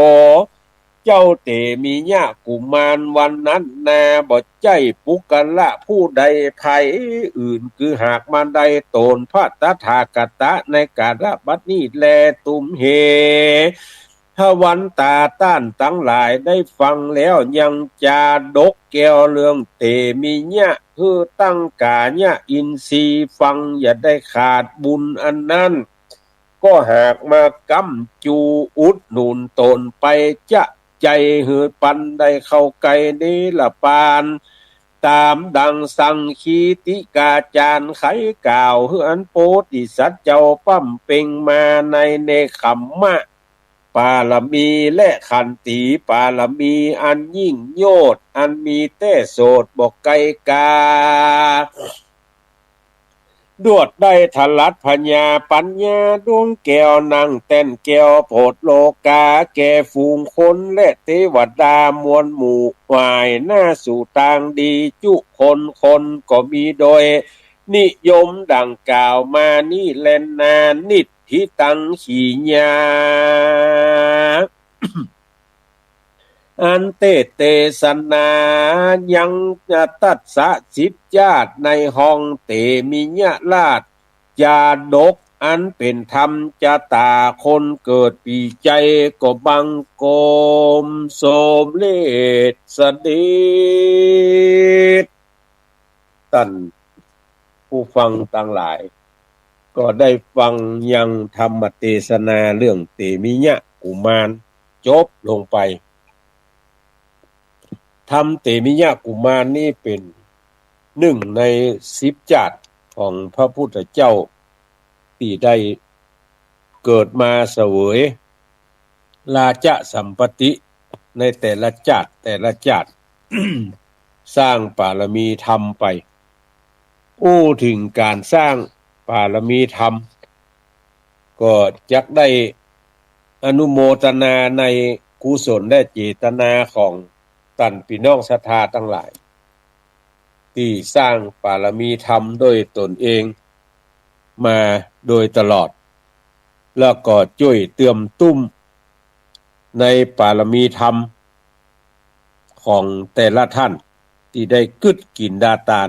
เจ้าเตมิยะกุมารวันนั้นนา บ่ใจ้ปุคคละผู้ใดใผอื่น คือหากบ่าได้ตนพระตถาคตะในกาละบัดนี้แล ตุมเห ทวันตา ต้านตังหลายได้ฟังแล้วยังจาดกแก้วเรื่องเตมิยะ หื้อตั้งกายะอินทรีย์ฟัง อย่าได้ขาดบุญอันนั้น ก็หากมาก๊ำจูอุดหนุนตนไปจะใจ้หื้อปันได้เข้าใก้นิรปาน ต๋ามดังสังคีติกาจารย์ไขกล่าว หื้ออันโพธิสัตว์เจ้าบำเพ็งมาในเนกขัมมะ ปารมีและขันติปารมีอันยิ่งโยชน์ อันมีแต๊โสดบ่ไกลกา ดวดได้ถลัดผญาปัญญาดวงแก้ว นั่งแต้นแก้วโผดโลกา แก่ฝูงคนและเตวดามวลหมู่ หวายหน้าสู่ตางดีจุคน คนก็มีโดยนิยมดังกล่าวมานี้แลนา นิท ธิตัง ขีญา อันเตสน์เตสนายัง ตัสสะ สิบจาดในห้องเตมิยราช จาดกอันเป๋นธรรมจะต๋าคนเกิดปี๋ใจ๋ ก็บังคมสมเร็จเสด็จ ต้านผู้ฟังตังหลาย ก็ได้ฟังยังธรรมเตสนาเรื่องเตมิยะกุมารจบลงไป ธรรมเตมิยะกุมารนี้เป๋นนึ่งในสิบจาดของพระพุทธเจ้า ตี้ได้เกิดมาเสวย ราชสัมปัตติในแต่ละจาดแต่ละจาด สร้างปารมีธรรมไป อู้เถิงก๋านสร้างปารมีธรรม ก็จักได้อนุโมทนาในกุศลและเจตนาของต้านปี้น้องศรัทธาตังหลาย ตี้สร้างปารมีธรรมด้วยตนเองมาโดยตลอด แล้วก็จ้วยเติมตุ้มในปารมีธรรมของแต่ละท่านตี้ได้กึ๊ดกิ๋นดาตาน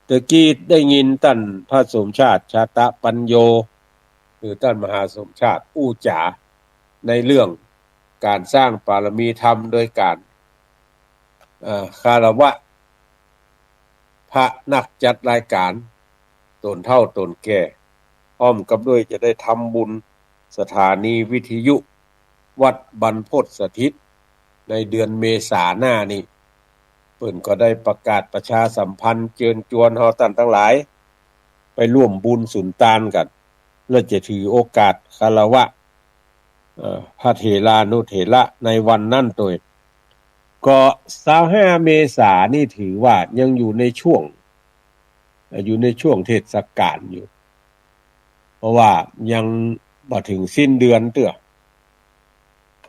ตะกี้ได้ยินต้านพระสมชาติชาตะปัญโญ หรือต้านมหาสมชาติอู้จ๋าในเรื่องก๋านสร้างปารมีธรรมโดยก๋าน เอ่อ คารวะพระนักจัดรายก๋าน ต๋นเฒ่าต๋นแก่ อ้อมกับด้วยจะได้ทำบุญสถานีวิทยุวัดบรรพตสถิต ในเดือนเมษาหน้านี้ เปิ้นก็ได้ประกาศประชาสัมพันธ์เจิญจวนเฮาต้านตังหลาย ไปร่วมบุญสุนตานกั๋น และจะถือโอกาสคารวะ เอ่อ พระเถรานุเถระในวันนั้นตวย ก็ซาวห้าเมษานี่ถือว่ายังอยู่ในช่วง อยู่ในช่วงเทศกาลอยู่ เพราะว่ายังบ่เถิงสิ้นเดือนเตื้อ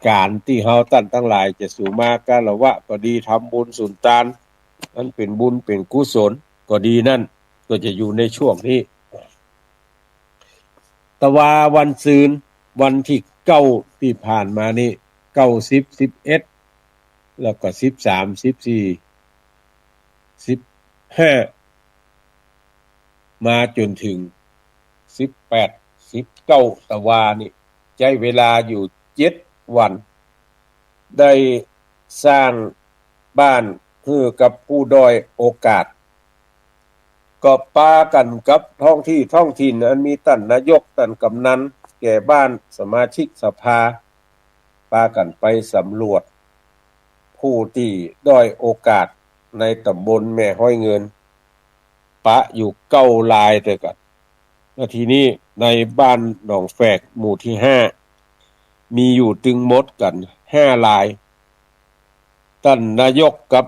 ก๋านตี้เฮาต้านตังหลายจะสู่มาคารวะก็ดี ทำบุญสุนตาน อันเป๋นบุญเป๋นกุศลก็ดีนั้น ก็จะอยู่ในช่วงนี้ ตะวาวันซืน วันตี้เก้าตี้ผ่านมานี้ เก้า สิบ สิบเอ็ด แล้วก็ สิบสาม สิบสี่ สิบห้า มาจ๋นเถิง สิบแปด สิบเก้า ตะวานี้ ใจ๊เวลาอยู่เจ็ดวัน ได้สร้างบ้านหื้อกับผู้ด้อยโอกาส ก็ปากั๋นกับท้องตี้ท้องถิ่น อันมีต้านนายก ต้านก๋ำนัน แก่บ้าน สมาชิกสภา ปากั๋นไปสำรวจ ผู้ตี้ด้อยโอกาสในต๋ำบลแม่ฮ้อยเงิน ปะอยู่เก้ารายตวยกั๋น แล้วทีนี้ในบ้านหนองแฝกหมู่ตี้ห้า มีอยู่ตึงหมดกั๋นห้าราย ต้านนายกกับ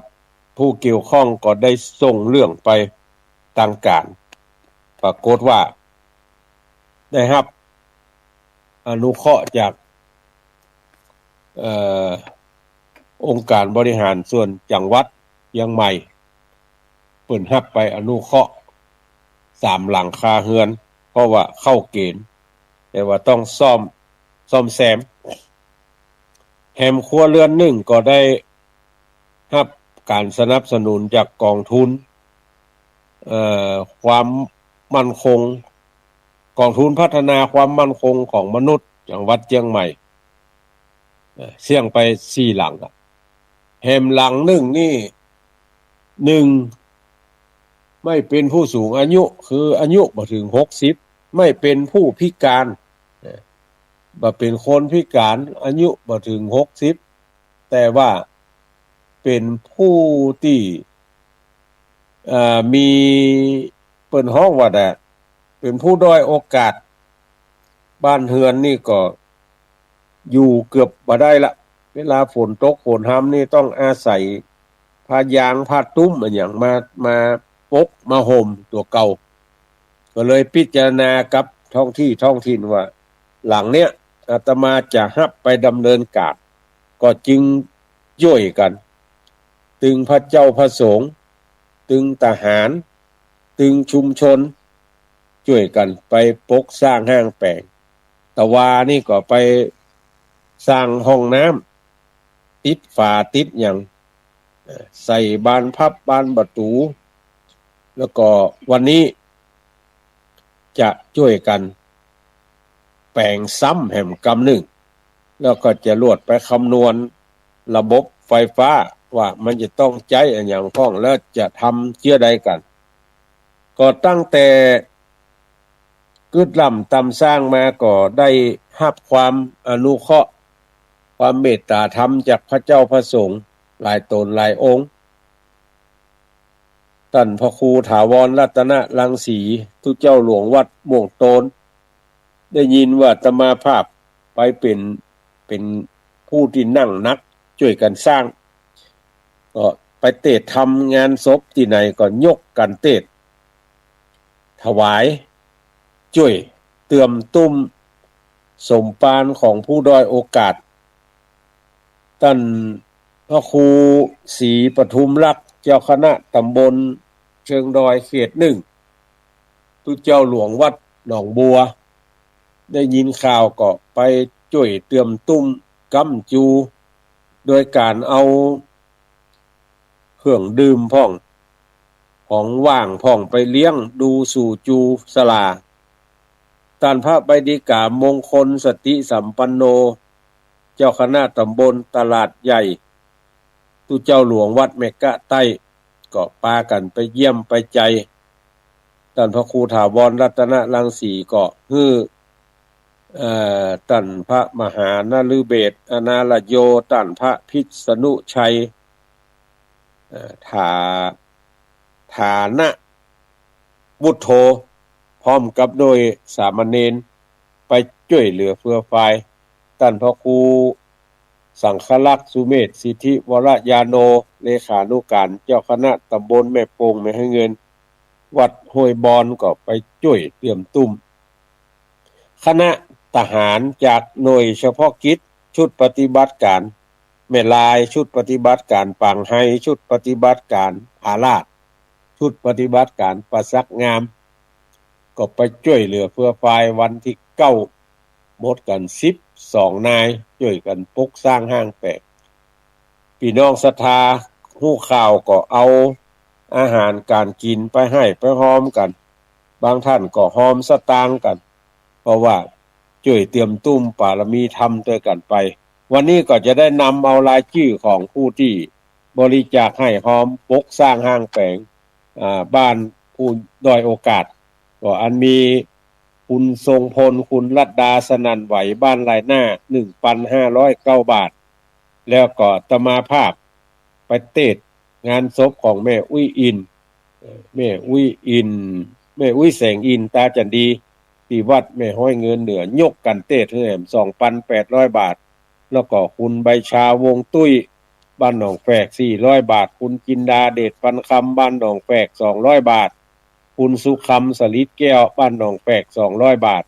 ผู้เกี่ยวข้องก็ได้ส่งเรื่องไปตางก๋าน ปรากฏว่าได้ฮับอนุเคราะห์จาก เอ่อ องค์การบริหารส่วนจังหวัดเจียงใหม่ เปิ้นฮับไปอนุเคราะห์สามหลังคาเฮือน เพราะว่าเข้าเกณฑ์ แต่ว่าต้องซ่อม ซ่อมแซม แหมครัวเรือนนึ่งก็ได้ฮับก๋านสนับสนุนจากกองทุน เอ่อ ความมั่นคง กองทุนพัฒนาความมั่นคงของมนุษย์จังหวัดเจียงใหม่ เอ่อ เสี้ยงไปสี่หลังอะ แหมหลังนึ่งนี่ นึ่ง ไม่เป๋นผู้สูงอายุ คืออายุบ่เถิงหกสิบ ไม่เป๋นผู้พิการ เอ่อ บ่เป๋นคนพิการ อายุบ่เถิงหกสิบ แต่ว่าเป๋นผู้ตี้ เอ่อ มี เปิ้นฮ้องว่าแด่ เป๋นผู้ด้อยโอกาส บ้านเฮือนนี่ก็อยู่เกือบบ่ได้ละ เวลาฝนตกฝนฮำนี่ต้องอาศัยผ้ายางผ้าตุ้มอะหยังมา มาปกมาห่มตั๋วเก่า ก็เลยพิจารณากับท้องตี้ท้องถิ่นว่า หลังเนี้ยอาตมาจะฮับไปดำเนินก๋าน ก็จึงจ้วยกั๋น ตึงพระเจ้าพระสงฆ์ ตึงทหาร ตึงชุมชน จ้วยกั๋นไปปกสร้างห้างแป๋ง ตะวานี่ก็ไปสร้างห้องน้ำ ติดฝาติดหยัง เอ่อ ใส่บานพับบานประตู๋ แล้วก็วันนี้จะจ้วยกั๋นแป๋งซ้ำแหมกำนึ่ง แล้วก็จะลวดไปคำนวณระบบไฟฟ้าว่ามันจะต้องใจ๊อะหยังพ่อง แล้วจะทำเจื้อใดกั๋น ก็ตั้งแต่กึ๊ดล่ำตำสร้างมาก็ได้ฮับความอนุเคราะห์ ความเมตต๋าธรรมจากพระเจ้าพระสงฆ์หลายต๋นหลายองค์ ต้านพระครูถาวรรัตนรังสี ตุ๊เจ้าหลวงวัดม่วงโตน ได้ยินว่าอาตมาภาพไปเป๋น เป๋นผู้ตี้นั่งหนักจ้วยกั๋นสร้าง ก็ไปเตศน์ทำงานศพตี้ไหนก็ยกกั๋นเตศน์ ถวายจ้วยเตื้อมตุ้มสมภารของผู้ด้อยโอกาส ต้านพระครูศรีปทุมลักษณ์ เจ้าคณะตำบลเชิงดอยเขตหนึ่ง ตุ๊เจ้าหลวงวัดหนองบัว ได้ยินข่าวก็ไปจ้วยเตื้อมตุ้มก๊ำจู โดยก๋านเอา เครื่องดื่มพ่อง ของหว่างพ่องไปเลี้ยงดูสู่จูศาลา ต้านพระใบดิกามงคลสติสัมปันโน เจ้าคณะตำบลตลาดใหญ่ ตุ๊เจ้าหลวงวัดแมกกะใต้ ก็ปากั๋นไปเยี่ยมไปใจ๋ ต้านพระครูถาวรรัตนรังสีก็หื้อ เอ่อ ต้านพระมหานฤเบศร อนาลโย ต้านพระพิษณุชัย เอ่อ ฐา- ฐานะวุฒโธ พร้อมกับโดยสามเณร ไปจ้วยเหลือเฟือฟาย ต้านพระครูสังฆลักษณ์ สุเมธสิทธิวรญาโณ เลขานุก๋านเจ้าคณะตำบลแม่โป่ง แม่ฮ้อยเงิน วัดห้วยบอน ก็ไปจ้วยเตื้อมตุ้ม คณะทหารจากหน่วยเฉพาะกิจ ชุดปฏิบัติก๋านแม่ลาย ชุดปฏิบัติก๋านปางไฮ ชุดปฏิบัติก๋านผาลาด ชุดปฏิบัติก๋านป่าสักงาม ก็ไปจ้วยเหลือเฟือฟายวันตี้เก้า หมดกั๋นสิบสองนาย จ้วยกั๋นปลุกสร้างห้างแป๋ง ปี้น้องศรัทธาฮู้ข่าวก็เอาอาหารก๋านกิ๋นไปหื้อไปฮอมกั๋น บางต้านก็ฮอมสตางค์กั๋น เพราะว่าจ้วยเตรียมตุ้มปารมีธรรมตวยกั๋นไป วันนี้ก็จะได้นำเอารายจื้อของผู้ตี้บริจาคหื้อฮอมปลุกสร้างห้างแป๋ง อ่า บ้านผู้ด้อยโอกาส ก็อันมีคุณทรงพล คุณลัดดา สนั่นไหว บ้านลายหน้า หนึ่งปันห้าร้อยเก้าบาท แล้วก็อาตมาภาพไปเตศน์งานศพของแม่อุ๊ยอิน เอ่อ แม่อุ๊ยอิน แม่อุ๊ยแสงอิน ต๋าจั๋นดี ตี้วัดแม่ฮ้อยเงินเหนือ ยกกั๋นเตศน์หื้อแหม สองปันแปดร้อยบาท แล้วก็คุณใบชา วงตุ้ย บ้านหนองแฝก สี่ร้อยบาท คุณจินดา เดชปันคำ บ้านหนองแฝก สองร้อยบาท คุณสุคำ สลิดแก้ว บ้านหนองแฝก สองร้อยบาท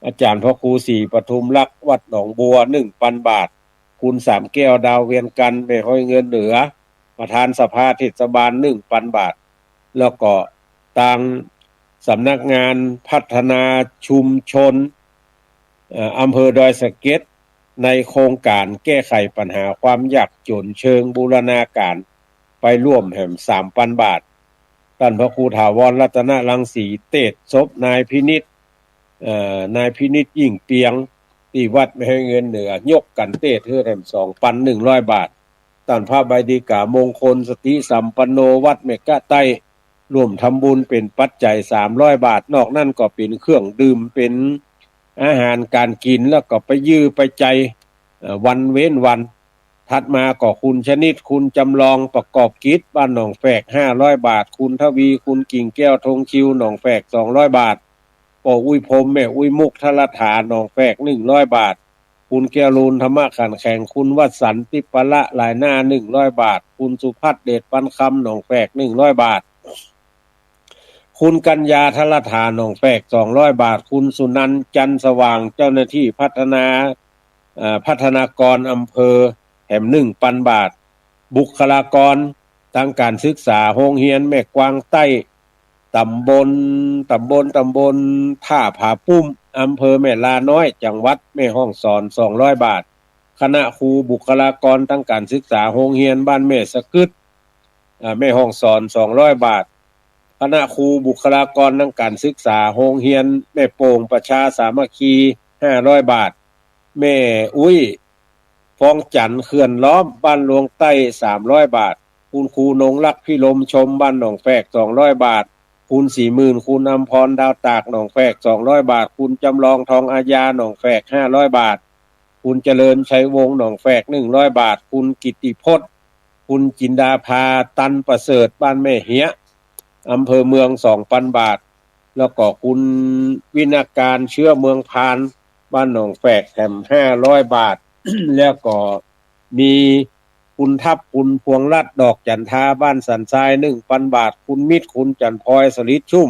อาจ๋ารย์พระครูศรีปทุมรักษ์ วัดหนองบัว หนึ่งปันบาท คุณสามแก้ว ดาวเวียงจันทน์ แม่ฮ้อยเงินเหนือ ประธานสภาเทศบาล หนึ่งปันบาท แล้วก็ตางสำนักงานพัฒนาชุมชน เอ่อ อำเภอดอยสะเก็ด ในโครงก๋านแก้ไขปัญหาความยากจ๋นเชิงบูรณาก๋าร ไปร่วมแหม สามปันบาท ต้านพระครูถาวรรัตนรังสี เตศน์ศพนายพินิจ เอ่อ นายพินิจยิ่งเปียง ตี้วัดแม่ฮ้อยเงินเหนือ ยกกั๋นเตศน์หื้อแหม สองปันหนึ่งร้อยบาท ต้านพระใบดิกามงคล สติสัมปันโน วัดแม่กะใต้ ร่วมทำบุญเป๋นปัจจัย สามร้อยบาท นอกนั้นก็เป๋นเครื่องดื่ม เป๋นอาหารก๋านกิ๋น แล้วก็ไปยื้อไปใจ๊ เอ่อ วันเว้นวัน ถัดมาก็คุณชนิด คุณจำลอง ประกอบกิจ บ้านหนองแฝก ห้าร้อยบาท คุณทวี คุณกิ่งแก้ว ธงคิว หนองแฝก สองร้อยบาท ป้ออุ๊ยพรหม แม่อุ๊ยมุก ทรถา หนองแฝก หนึ่งร้อยบาท คุณแก้วลูน ธรรมะขันแข็ง คุณวสันต์ ติปปะละ ลายหน้า หนึ่งร้อยบาท คุณสุพัฒน์ เดชปันคำ หนองแฝก หนึ่งร้อยบาท คุณกัญญา ทรถา หนองแฝก สองร้อยบาท คุณสุนันท์ จันทร์สว่าง เจ้าหน้าที่พัฒนา เอ่อ พัฒนากรอำเภอ แหม หนึ่งปันบาท บุคลากรตางก๋านศึกษาโฮงเฮียนแม่กวางใต้ ต๋ำบล ต๋ำบล ต๋ำบลท่าผาปุ้ม อำเภอแม่ลาน้อย จังหวัดแม่ฮ่องสอน สองร้อยบาท คณะครูบุคลากรตางก๋านศึกษาโฮงเฮียนบ้านแม่สะกึด อ่า แม่ฮ่องสอน สองร้อยบาท คณะครูบุคลากรตางก๋านศึกษาโฮงเฮียนแม่โป่งประชาสามัคคี ห้าร้อยบาท แม่อุ๊ย ฟองจันทร์ เขื่อนล้อม บ้านหลวงใต้ สามร้อยบาท คุณครูนงรัก พิรมชม บ้านหนองแฝก สองร้อยบาท คุณศรีหมื่น คุณอำพร ดาวตาก หนองแฝก สองร้อยบาท คุณจำลอง ทองอาญา หนองแฝก ห้าร้อยบาท คุณเจริญชัยวงศ์ หนองแฝก หนึ่งร้อยบาท คุณกิตติพจน์ คุณจินดาภา ตันประเสริฐ บ้านแม่เหีย อำเภอเมือง สองปันบาท แล้วก็คุณวินาการ เชื้อเมืองพาน บ้านหนองแฝก แหม ห้าร้อยบาท แล้วก็มีคุณทัพ คุณพวงรัตน์ ดอกจันทา บ้านสันทราย หนึ่งปันบาท คุณมิตร คุณจันทร์พลอย สลิดชุ่ม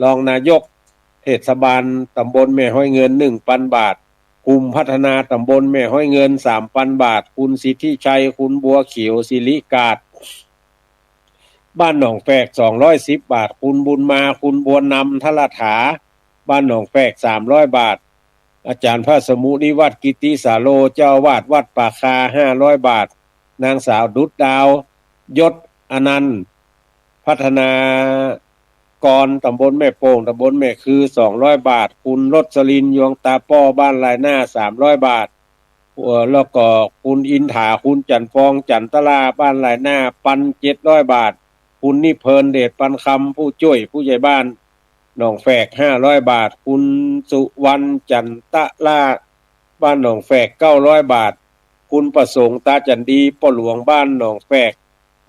รองนายกเทศบาลต๋ำบลแม่ฮ้อยเงิน หนึ่งปันบาท กลุ่มพัฒนาต๋ำบลแม่ฮ้อยเงิน สามปันบาท คุณสิทธิชัย คุณบัวเขียว สิริกาด บ้านหนองแฝก สองร้อยสิบบาท คุณบุญมา คุณบัวนำ ทรถา บ้านหนองแฝก สามร้อยบาท อาจ๋ารย์พระสมุนิวัฒน์ กิตติสาโล เจ้าอาวาสวัดป่าคา ห้าร้อยบาท นางสาวดุษดาว ยศอนันต์ พัฒนากรต๋ำบลแม่โป่ง ต๋ำบลแม่คือ สองร้อยบาท คุณรสลิน ยวงตาป้อ บ้านลายหน้า สามร้อยบาท เอ่อ แล้วก็คุณอินถา คุณจันทร์ฟอง จันทรา บ้านลายหน้า ปันเจ็ดร้อยบาท คุณนิเพลิน เดชปันคำ ผู้จ้วยผู้ใหญ่บ้านหนองแฝก ห้าร้อยบาท คุณสุวรรณ จันทรา บ้านหนองแฝก เก้าร้อยบาท คุณประสงค์ ต๋าจันดี ป้อหลวงบ้านหนองแฝก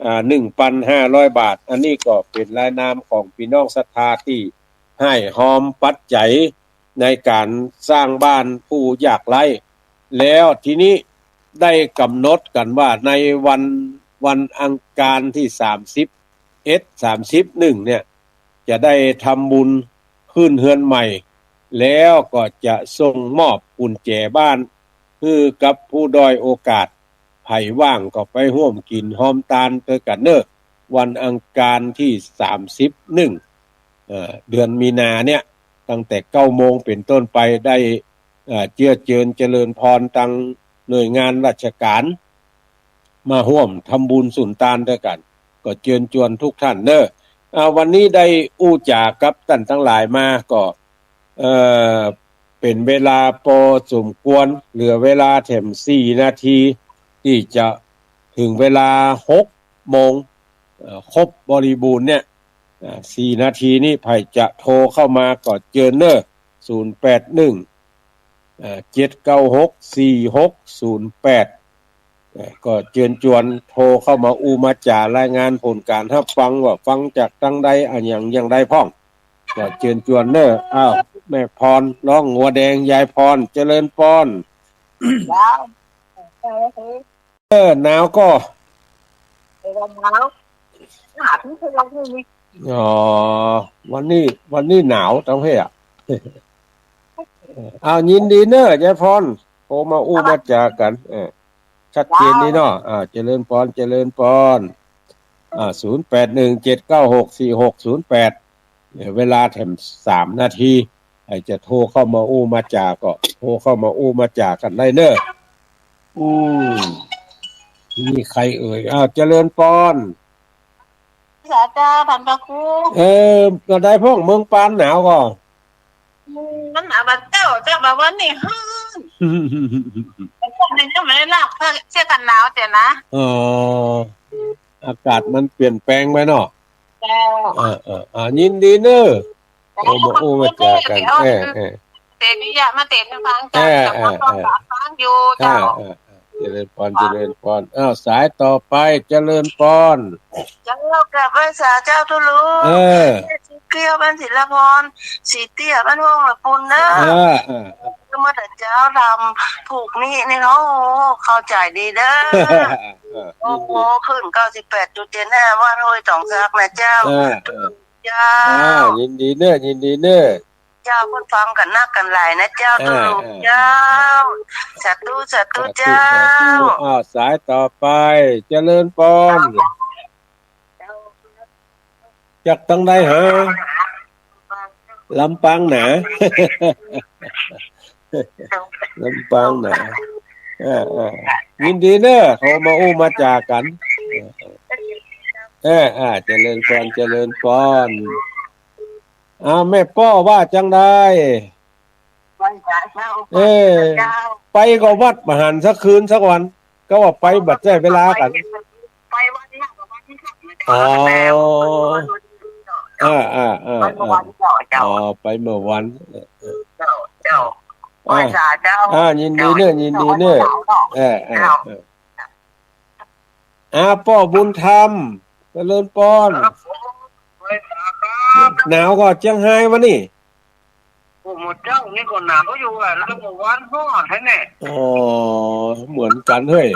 อ่า หนึ่งปันห้าร้อยบาท อันนี้ก็เป๋นรายนามของปี้น้องศรัทธาตี้หื้อฮอมปัจจัยในก๋านสร้างบ้านผู้ยากไร้ แล้วทีนี้ได้ก๋ำหนดกั๋นว่าในวัน วันอังคารตี้ สามสิบเอ็ด สามสิบ หนึ่งเนี่ย จะได้ทำบุญขึ้นเฮือนใหม่ แล้วก็จะส่งมอบกุญแจบ้านหื้อกับผู้ด้อยโอกาส ใผว่างก็ไปฮ่วมกิ๋นฮอมตานตวยกั๋นเน่อ วันอังคารตี้ สามสิบ หนึ่ง เอ่อ เดือนมีนาเนี่ย ตั้งแต่เก้าโมงเป๋นต้นไปได้ เอ่อ เจื้อเจิญเจริญพรตังหน่วยงานราชก๋าน มาฮ่วมทำบุญสุนตานตวยกั๋น ก็เจิญจวนกู้ต้านเน้อ อ่า วันนี้ได้อู้จ๋ากับต้านตังหลายมาก็ เอ่อ เป๋นเวลาปอสมควร เหลือเวลาแถมสี่นาที ตี้จะเถิงเวลาหกโมง เอ่อ ครบบริบูรณ์เนี่ย อ่า สี่นาทีนี้ใผจะโทรเข้ามาก็เจิญเน้อ ศูนย์แปดหนึ่ง เอ่อ เจ็ดเก้าหก สี่หกศูนย์แปด เอ่อ ก็เจิญจวนโทรเข้ามาอู้มาจ๋ารายงานผลก๋านฮับฟังว่าฟังจากตังใดอะหยังอย่างใดพ่อง ก็เจิญจวนเน้อ อ้าว แม่พร ร้องงัวแดง ยายพร เจริญปอน เจ้า เออ หนาวก่อ เออ หนาว หนาวที่สุดแล้วนี่ อ๋อ วันนี้ วันนี้หนาวตังเฮ่อ อ้าว ยินดีเน้อ ยายพร โทรมาอู้มาจ๋ากั๋น เออ ชัดเจนดีเนาะ อ่า เจริญปอน เจริญปอน อ่า ศูนย์แปดหนึ่ง เจ็ดเก้าหก สี่หกศูนย์แปด เนี่ย เวลาแถมสามนาที ใผจะโทรเข้ามาอู้มาจ๋าก็โทรเข้ามาอู้มาจ๋ากั๋นได้เน้อ อืม นี่ใผเอ่ย อ้าว เจริญปอน สาเจ้า ต้านพระครู เออ ก็ได้พ่อง เมืองปานหนาวก่อ อืม มันหนาวบ่าเจ้า เจ้าบ่าวันนี้ฮ้อน แต่ก่อนนี่ยังบ่ได้ลากเสื้อ เสื้อกั๋นหนาวเจ้านะ อ๋อ อากาศมันเปลี่ยนแปลงไปเนาะ เจ้า เออ เออ อ่า ยินดีเน้อ เจ้า โอ้ มาอู้มาจ๋ากั๋น เออ เออ เตชะยะมาเตชะฟังเจ้า เออ เออ เออ ฟังอยู่เจ้า เออ เออ เจริญปอน เจริญปอน อ้าว สายต่อไป เจริญปอน เจ้า กราบไหว้สาเจ้าตุ๊ลุง เออ สีเตี้ยบ้านศิลาพร สีเตี้ยบ้านห้องละปุนเน้อ เออ เออ เมื่อแต่เจ้าทำผูกมิตรนี่เนาะ โอ้ เข้าใจ๋ดีเน้อ เออ โอ้โห ขึ้นเก้าสิบแปดจุดเจ็ดห้า บ้านห้วยต๋องซักนะเจ้า เออ เออ เจ้า อ่า ยินดีเน้อ ยินดีเน้อ เจ้า เปิ้นฟังกั๋นนักกั๋นหลายนะเจ้า อ่า ตุ๊ลุง อ่า เจ้า สาธุ สาธุ สาธุ เจ้า สาธุ อ้าว สายต่อไป เจริญปอน จากตังใดเหรอ ลำปางหนา ลำปางหนา อ่า อ่า ยินดีเน้อ โทรมาอู้มาจ๋ากั๋น เออ อ่า เจริญปอน เจริญปอน อ้าว แม่ป้อว่าจังใด ไหว้สาเจ้า เออ เจ้า ไปก่อวัดบ่หันสักคืนสักวัน ก็ว่าไปบ่ใจ้เวลากั๋น ไปวันนี้กับวันที่ขับมา อ๋อ แต่ว่า อ่า อ่า อ่า ไปเมื่อวันเจ้า อ๋อ ไปเมื่อวัน เออ เออ เจ้า เจ้า อ่า ไหว้สาเจ้า อ่า ยินดีเน้อ ยินดีเน้อ เจ้า เออ เออ เจ้า เออ อ่า ป้อบุญธรรม เจริญปอน ครับผม ไหว้สาครับ หนาวก่อเจียงฮายวันนี้ โอ้ เมื่อเจ้านี่ก็หนาวอยู่อะ แล้วเมื่อวานฮ้อนแท้แน่ อ๋อ เหมือนกั๋นเฮ้ย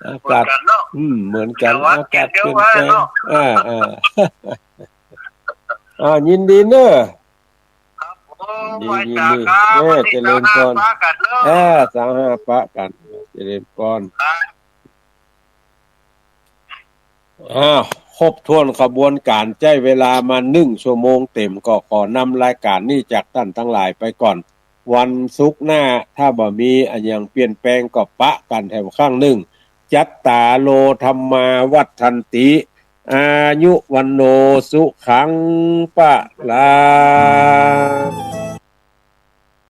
อากาศ เหมือนกั๋นเนาะ อืม เหมือนกั๋น แต่ว่า อากาศเปลี่ยนแปลง เดี๋ยวว่าเนาะ อ่า อ่า อ่า ยินดีเน้อ ครับผม ดี ไหว้สาครับ ยินดี เออ วันที่ เจริญปอน ซาวห้าปะกั๋นเนาะ อ่า ซาวห้าปะกั๋น เจริญปอน ครับ อ้าว ครบถ้วนขบวนก๋าน ใจ๊เวลามานึ่งชั่วโมงเต๋ม ก็ขอนำรายก๋านนี้จากต้านตังหลายไปก่อน วันศุกร์หน้า ถ้าบ่มีอะหยังเปลี่ยนแปลงก็ปะกั๋นแถมครั้งนึ่ง จัตตาโร ธัมมา วัฑฒันติ อายุ วัณโณ สุขัง พะลัง